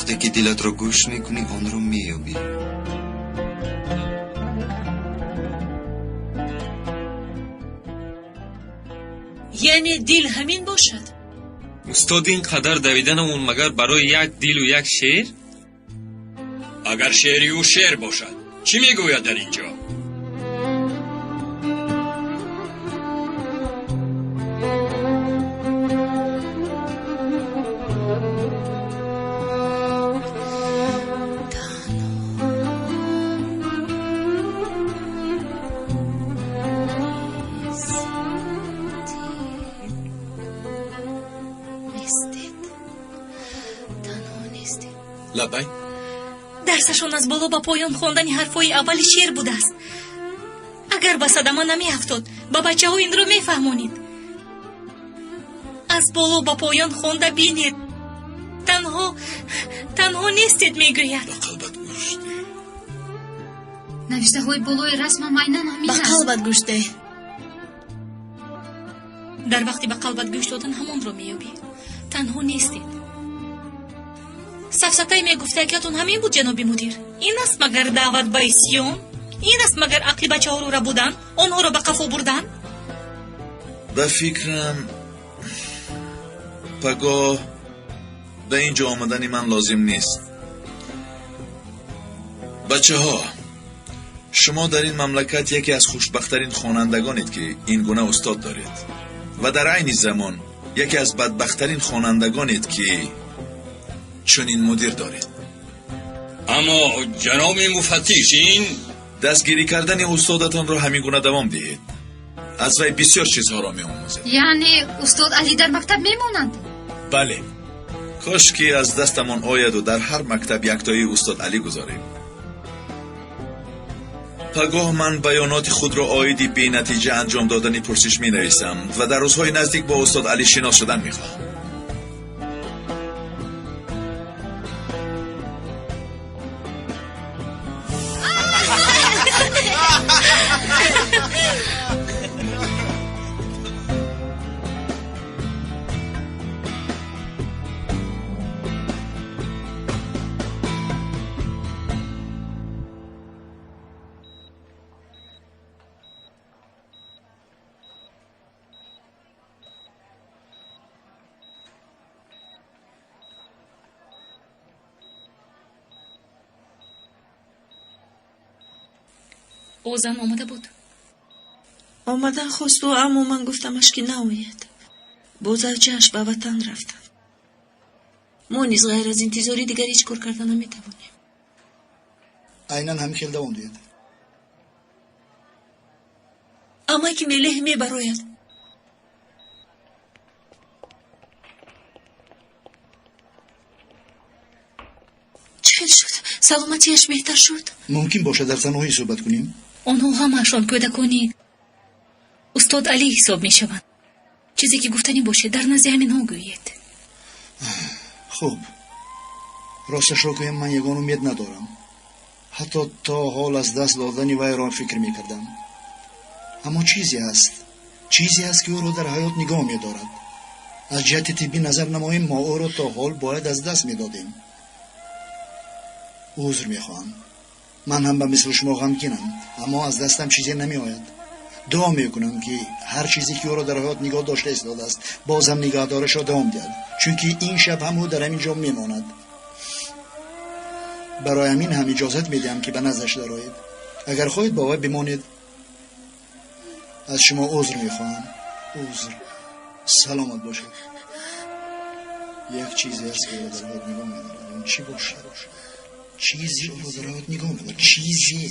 Вақте ки дилатро гӯш мекунӣ, онро меёбӣ. Яъне дил ҳамин бошад? Устод, ин қадар давиданамон магар барои як дилу як шеър? Агар шеъри ӯ шеър бошад, чӣ мегӯяд дар ин ҷо? Нестед, танҳо нестед. Лаббай. Дарсашон аз боло ба поён хондани ҳарфҳои аввали шеър будааст. Агар ба садама намеафтод, ба бачаҳо инро мефаҳмонид. Аз боло ба поён хонда бинед. Танҳо, танҳо нестед, мегӯяд. Навиштаҳои болои расмам айнан ҳамин Ба аст. қалбат гӯш деҳ. Дар вақти ба қалбат гӯш додан ҳамонро меёбӣ. Танҳо нестед. Сафсатаи мегуфтагиятон ҳамин буд, ҷаноби мудир? Ин аст магар даъват ба исьён? Ин аст магар ақли бачаҳоро рабудан, онҳоро ба қафо бурдан? Ба фикрам, пагоҳ ба ин ҷо омадани ман лозим нест. Бачаҳо, шумо дар ин мамлакат яке аз хушбахттарин хонандагонед, ки ин гуна устод доред, ва дар айни замон яке аз бадбахттарин хонандагонед, ки чунин мудир доред. Аммо, ҷаноби муфаттиш, ин Дастгирӣ кардани устодатонро ҳамин гуна давом диҳед. Аз вай бисёр чизҳоро меомӯзед. Яъне устод Алӣ дар мактаб мемонанд? Бале, кош ки аз дастамон ояду дар ҳар мактаб яктои устод Алӣ гузорем. Пагоҳ ман баёноти худро оиди бенатиҷа анҷом додани пурсиш менависам ва дар рӯзҳои наздик бо устод Алӣ шинос шудан мехоҳам. О зан омада буд? Омадан хосту, аммо ман гуфтамаш, ки наояд. Бо завҷааш ба ватан рафтанд. Мо низ ғайр аз интизорӣ дигар ҳеҷ кор карда наметавонем. Айнан ҳамин хел давом диҳед. Амаки Мелеҳ мебарояд. Чӣ хел шуд? Саломатиаш беҳтар шуд? Мумкин бошад, дар танҳоӣ суҳбат кунем? Онҳо ҳамаашон кӯдакони устод Алӣ ҳисоб мешаванд. Чизе ки гуфтанӣ бошед, дар назди ҳаминҳо гӯед. Хуб, росташро гӯям, ман ягон умед надорам. Ҳатто то ҳол аз даст додани вайро фикр мекардам. Аммо чизе ҳаст, чизе ҳаст, ки ӯро дар ҳаёт нигоҳ медорад. Аз ҷиҳати тиббӣ назар намоем, мо ӯро то ҳол бояд аз даст медодем. Узр мехоҳам, ман ҳам ба мисли шумо ғамгинам, аммо аз дастам чизе намеояд. Дуо мекунам, ки ҳар чизе ки ӯро дар ҳаёт нигоҳ дошта истодааст, боз ҳам нигаҳдорашро давом диҳад, чунки ин шаб ҳам ӯ дар ҳамин ҷо мемонад. Барои ҳамин ҳам иҷозат медиҳам, ки ба наздаш дароед. Агар хоҳед, бо вай бимонед. Аз шумо узр мехоҳам, узр. Саломат бошед. Як чизе аст, ки ӯро дар ҳаёт нигоҳ медорад. Он чӣ бошад? Чизе ӯро дар ҳаёт нигоҳ медорад, чизе.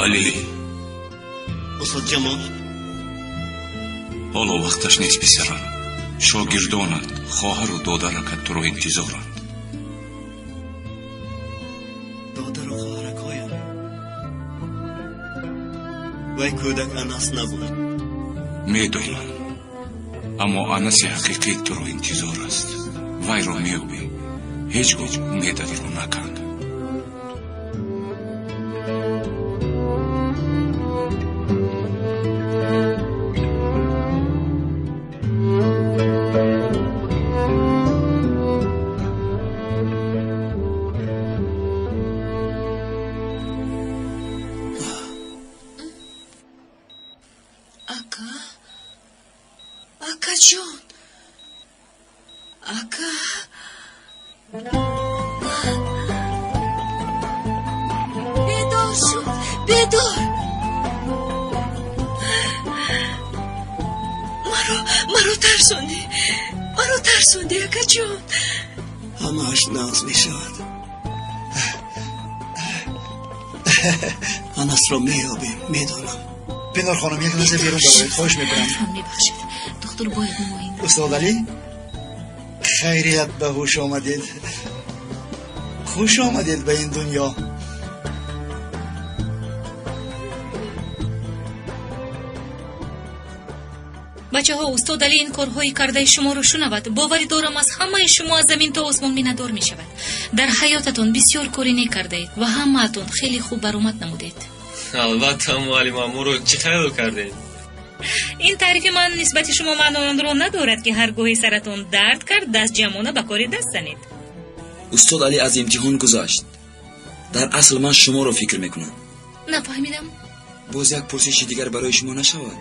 Алӣ. Устод Ҷамол. Ҳоло вақташ нест, писарам. Шогирдонат, хоҳару додаракат туро интизоранд. Додару хоҳаракҳоям. Вай кӯдак Анас набуд. Медонам, аммо Анаси ҳақиқӣ туро интизор аст. Вайро меёбӣ. Ҳеҷ гоҳ умедатро наканд. Ака, акаҷон, ака, бедор шуд, бедор. Маро тарсондӣ, маро тарсондӣ, акаҷон. Ҳамааш нағз мешавад. Анасро меёбем, медонам. Пинор хонум, як лаҳза берун бароед, хоҳиш мекунам. Мебахшед, духтур бояд муоина. Устод Алӣ, хайрият, ба ҳуш омадед. Хуш омадед ба ин дунё. Бачаҳо, устод Али ин корҳои кардаи шуморо шунавад, боварӣ дорам, аз ҳамаи шумо аз замин то осмон миннатдор мешавад. Дар ҳаётатон бисёр кори нек кардаед ва ҳамаатон хеле хуб баромад намудед. Албатта, муаллима, моро чӣ хаёл кардед? Ин таърифи ман нисбати шумо маънои онро надорад, ки ҳар гоҳе саратон дард кард, даст ҷамъона ба кори даст занед. Устод Алӣ аз имтиҳон гузашт. Дар асл ман шуморо фикр мекунам. Нафаҳмидам. Боз як пурсиши дигар барои шумо нашавад?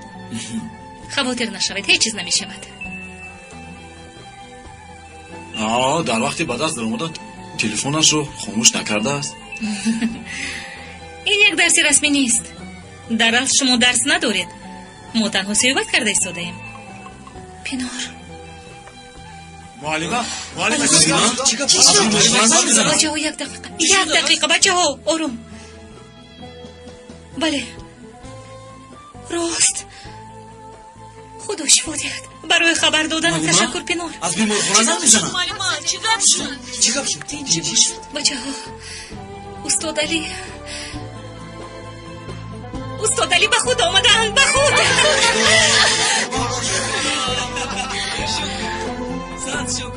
Хавотир нашавед, ҳеҷ чиз намешавад. Дар вақти ба даст даромада телефонашро хомӯш накардааст. Ин як дарси расмӣ нест. Дар асл шумо дарс надоред, мо танҳо суҳбат карда истодаем. Пинор. Муаллима, муаллима. Бачаҳо, як дақиқа, як дақиқа, бачаҳо, ором. Бале, рост, худо шифо диҳад. Барои хабар додан ташаккур, Пинор. Аз беморхона занг мезанам. Муаллима, чӣ гап шуд? Чӣ гап шуд? Тинҷӣ бошед. Бачаҳо, устод Али, устод Али ба худ омадаанд, ба худ.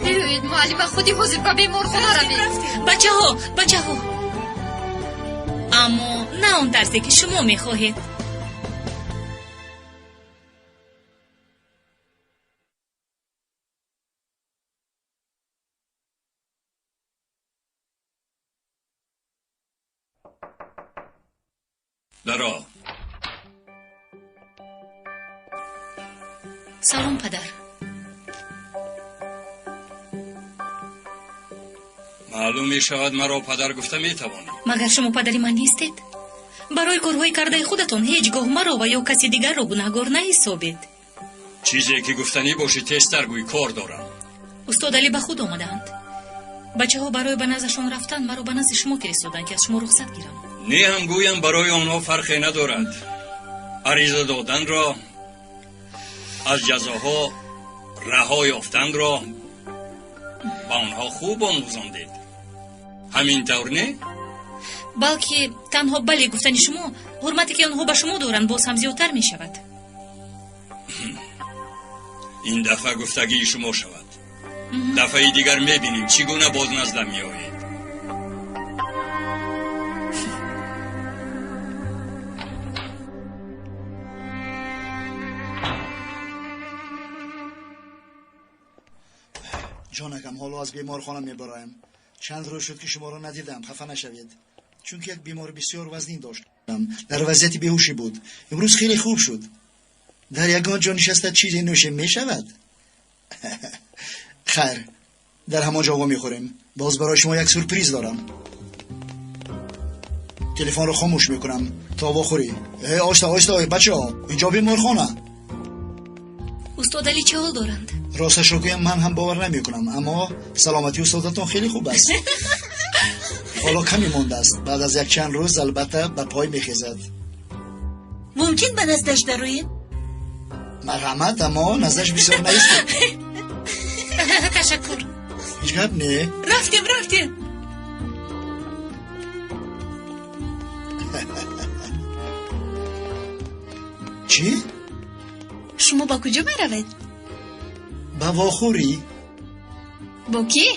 Биёед, муаллима, худи ҳозир ба беморхона равед. Бачаҳо, бачаҳо, аммо на он тарзе, ки шумо мехоҳед. Даро. Салом, падар. Маълум мешавад, маро падар гуфта метавонӣ. Магар шумо падари ман нестед? Барои корҳои кардаи худатон ҳеҷ гоҳ маро ва ё каси дигарро гунаҳгор наҳисобед. Чизе ки гуфтанӣ бошӣ, тезтар гӯй, кор дорам. Устод Али ба худ омадаанд. Бачаҳо барои ба наздашон рафтан маро ба назди шумо фиристоданд, ки аз шумо рухсат гирам. Не ҳам гӯям, барои онҳо фарқе надорад. Ариза доданро, аз ҷазоҳо раҳо ёфтанро ба онҳо хуб омӯзондед, ҳамин тавр, не? Балки танҳо бале гуфтани шумо ҳурмате, ки онҳо ба шумо доранд, боз ҳам зиёдтар мешавад. Ин дафъа гуфтагии шумо шавад. Дафъаи дигар мебинем, чӣ гуна боз наздам меоед. Ҷонакам, ҳоло аз беморхона мебароям. Чанд рӯз шуд, ки шуморо надидам. Хафа нашавед, чунки як бемори бисёр вазнин доштам, дар вазъияти беҳушӣ буд. Имрӯз хеле хуб шуд. Дар ягон ҷо нишаста чизе нӯшем, мешавад? Хайр, дар ҳамон ҷо вомехӯрем. Боз барои шумо як сюрприз дорам. Телефонро хомӯш мекунам то вохӯрӣ. Э, оҳиста, оҳиста, бачаҳо, инҷо беморхона. Устод Али чӣ ҳол доранд? Росташро гӯям, ман ҳам бовар намекунам, аммо саломатии устодатон хеле хуб аст. Ҳоло каме мондааст, баъд аз якчанд рӯз албатта ба пой мехезад. Мумкин ба наздаш дароем? Марҳамат, аммо наздаш бисёр наистед. Ташаккур. Ҳеҷ гап не. Рафтем, рафтем. Чӣ? Шумо ба куҷо меравед? Ба вохӯрӣ. Бо кӣ?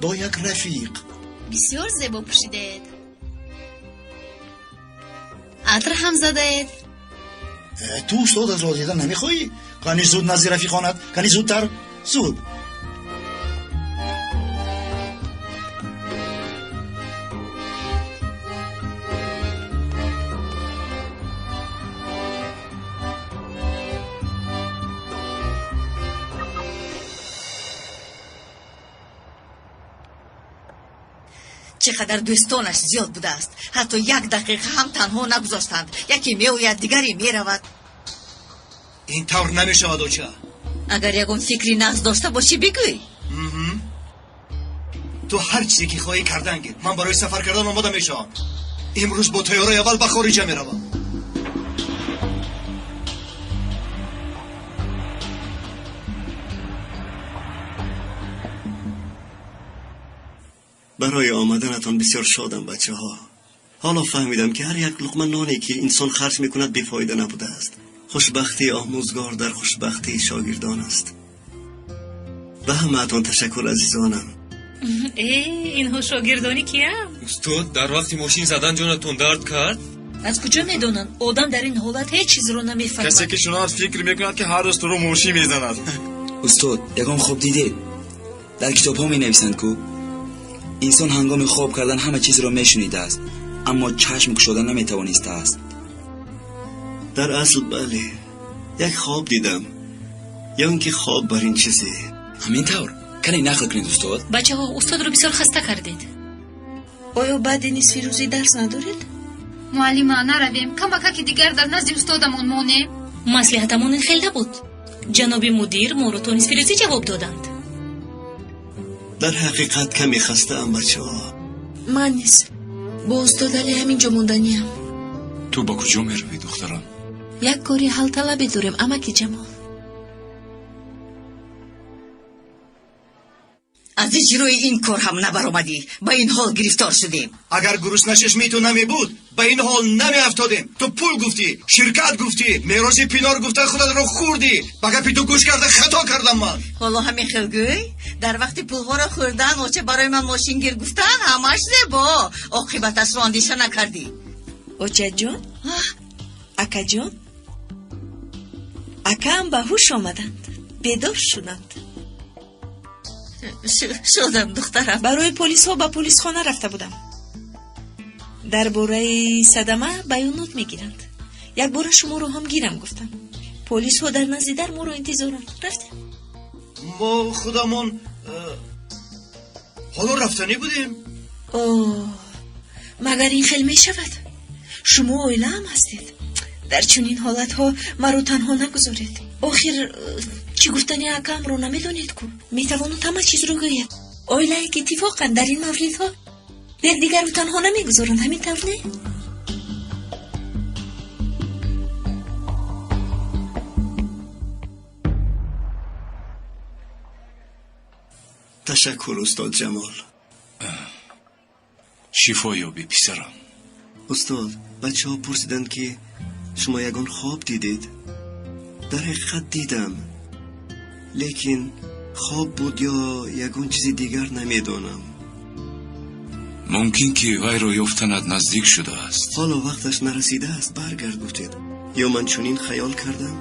Бо як рафиқ. Бисёр зебо пӯшидаед. Атр ҳам задаед. Ту устодатро дидан намехоҳӣ? Кани зуд назди рафиқонат, кани зудтар, зуд. Чӣ қадар дӯстонаш зиёд будааст, ҳатто як дақиқа ҳам танҳо нагузоштанд. Яке меояд, дигаре меравад. Ин тавр намешавад, оча. Агар ягон фикри нағз дошта бошӣ, бигӯй. Ту ҳар чизе ки хоҳӣ кардан гир. Ман барои сафар кардан омода мешавам. Имрӯз бо тайёраи аввал ба хориҷа меравам. Барои омаданатон бисёр шодам, бачаҳо. Ҳоло фаҳмидам, ки ҳар як луқма ноне, ки инсон харҷ мекунад, бефоида набудааст. Хушбахтии омӯзгор дар хушбахтии шогирдон аст. Ба ҳамаатон ташаккур, азизонам. Э, инҳо шогирдони киям? Устод, дар вақти мошин задан ҷонатон дард кард? Аз куҷо медонанд? Одам дар ин ҳолат ҳеҷ чизро намефаҳмад. Касе ки шунавад, фикр мекунад, ки ҳар рӯз туро мошин мезанад. Устод, ягон хоб дидед? Дар китобҳо менависанд, ку инсон ҳангоми хоб кардан ҳама чизро мешунидааст, аммо чашм кушода наметавонистааст. Дар асл бале, як хоб дидам, ё ин ки хоб бар ин чизе. Ҳамин тавр? Кане нақл кунед, устод. Бачаҳо, устодро бисёр хаста кардед. Оё баъди нисфи рӯзӣ дарс надоред? Муаллима, наравем, камакаки дигар дар назди устодамон монем. Маслиҳатамон ин хел набуд. Ҷаноби мудир моро то нисфи рӯзӣ ҷавоб доданд. Дар ҳақиқат каме хастаам, бачаҳо. Ман низ бо устод Али ҳамин ҷо монданиам. Ту ба куҷо меравӣ, духтарам? Як кори ҳалталабе дорем, амаки Ҷамол. Аз иҷрои ин кор ҳам набаромадӣ, ба ин ҳол гирифтор шудем. Агар гуруснашишми ту намебуд, ба ин ҳол намеафтодем. Ту пул гуфтӣ, ширкат гуфтӣ, мероси пинор гуфта худатро хӯрдӣ. Ба гапи ту гӯш карда хато кардам ман. Ҳоло ҳамин хел гӯй. Дар вақти пулҳоро хӯрдан, оча барои ман мошин гир гуфтан, ҳамаш зебо. Оқибаташро андеша накардӣ. Очаҷон, акаҷон, акаам ба ҳуш омаданд, бедор шуданд. Шодам, духтарам. Барои полисҳо ба полисхона рафта будам. Дар бораи садама баёнот мегиранд. Якбора шуморо ҳам гирам гуфтам. Полисҳо дар назди дар моро интизоранд. Рафтем. Мо худамон ҳоло рафтанӣ будем. О, магар ин хел мешавад? Шумо оилаам ҳастед. Дар чунин ҳолатҳо маро танҳо нагузоред. Охир чӣ гуфтани акаамро намедонед ку? Метавонад ҳама чизро гӯяд. Оилае ки иттифоқанд, дар ин мавридҳо якдигарро танҳо намегузоранд, ҳамин тавр не? Ташаккур, устод Ҷамол. Шифо ёбӣ, писарам. Устод, бачаҳо пурсиданд, ки шумо ягон хоб дидед. Дар ҳақиқат дидам, лекин хоб буд ё ягон чизи дигар, намедонам. Мумкин ки вайро ёфтанат наздик шудааст. Ҳоло вақташ нарасидааст, баргард гуфтед. Ё ман чунин хаёл кардам?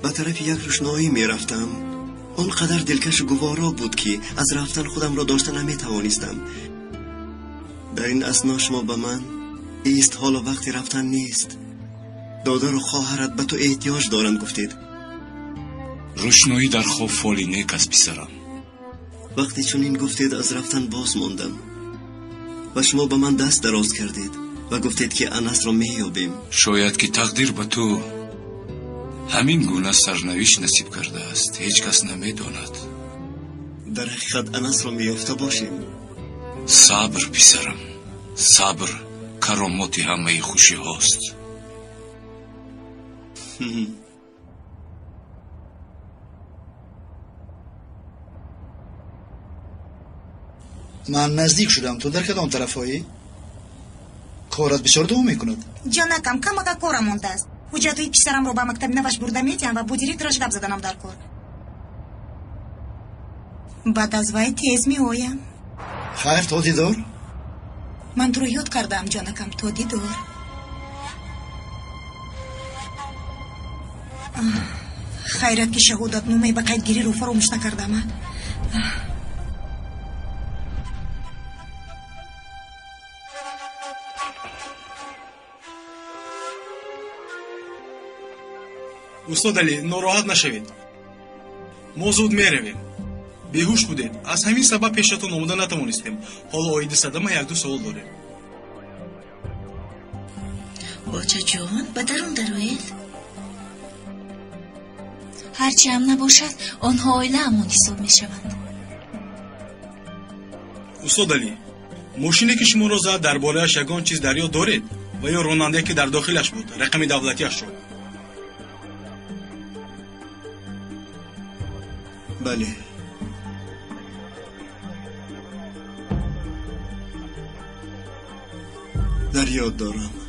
Ба тарафи як рӯшноӣ мерафтам. Он қадар дилкашу гуворо буд, ки аз рафтан худамро дошта наметавонистам. Дар ин асно шумо ба ман: «Ист, ҳоло вақти рафтан нест, додару хоҳарат ба ту эҳтиёҷ доранд», гуфтед. Рӯшноӣ дар хоб фоли нек аст, писарам. Вақте чунин гуфтед, аз рафтан боз мондам ва шумо ба ман даст дароз кардед ва гуфтед, ки Анасро меёбем. Шояд ки тақдир ба ту ҳамин гуна сарнавишт насиб кардааст, ҳеҷ кас намедонад. Дар ҳақиқат Анасро меёфта бошем. Сабр, писарам, сабр каромоти ҳамаи хушиҳост. Ман наздик шудам. Ту дар кадом тарафҳоӣ? Корат бисёр давом мекунад. Ҷонакам, камака кора мондааст. Ҳуҷҷатҳои писарамро ба мактаби наваш бурда медиҳам ва бо директораш гап заданам дар кор. Баъд аз вай тез меоям. Хайр, то дидор. Ман туро ёд кардаам, ҷонакам, то дидор. Хайрат, ки шаҳодатномаи ба қайдгириро фаромӯш накардам. Устод Алӣ, нороҳат нашавед, мо зуд меравем. Беҳуш будед, аз ҳамин сабаб пешатон омода натавонистем. Ҳоло оиди садама якду суол дорем. Бочаҷон, ба дарун дароед. Ҳарчи ҳам набошад, онҳо оилаамон ҳисоб мешаванд. Устод Алӣ, мошине ки шуморо зад, дар борааш ягон чиз дар ёд доред ва ё ронандае ки дар дохилаш буд, рақами давлатиашро? Бале. Дар ёд дорам.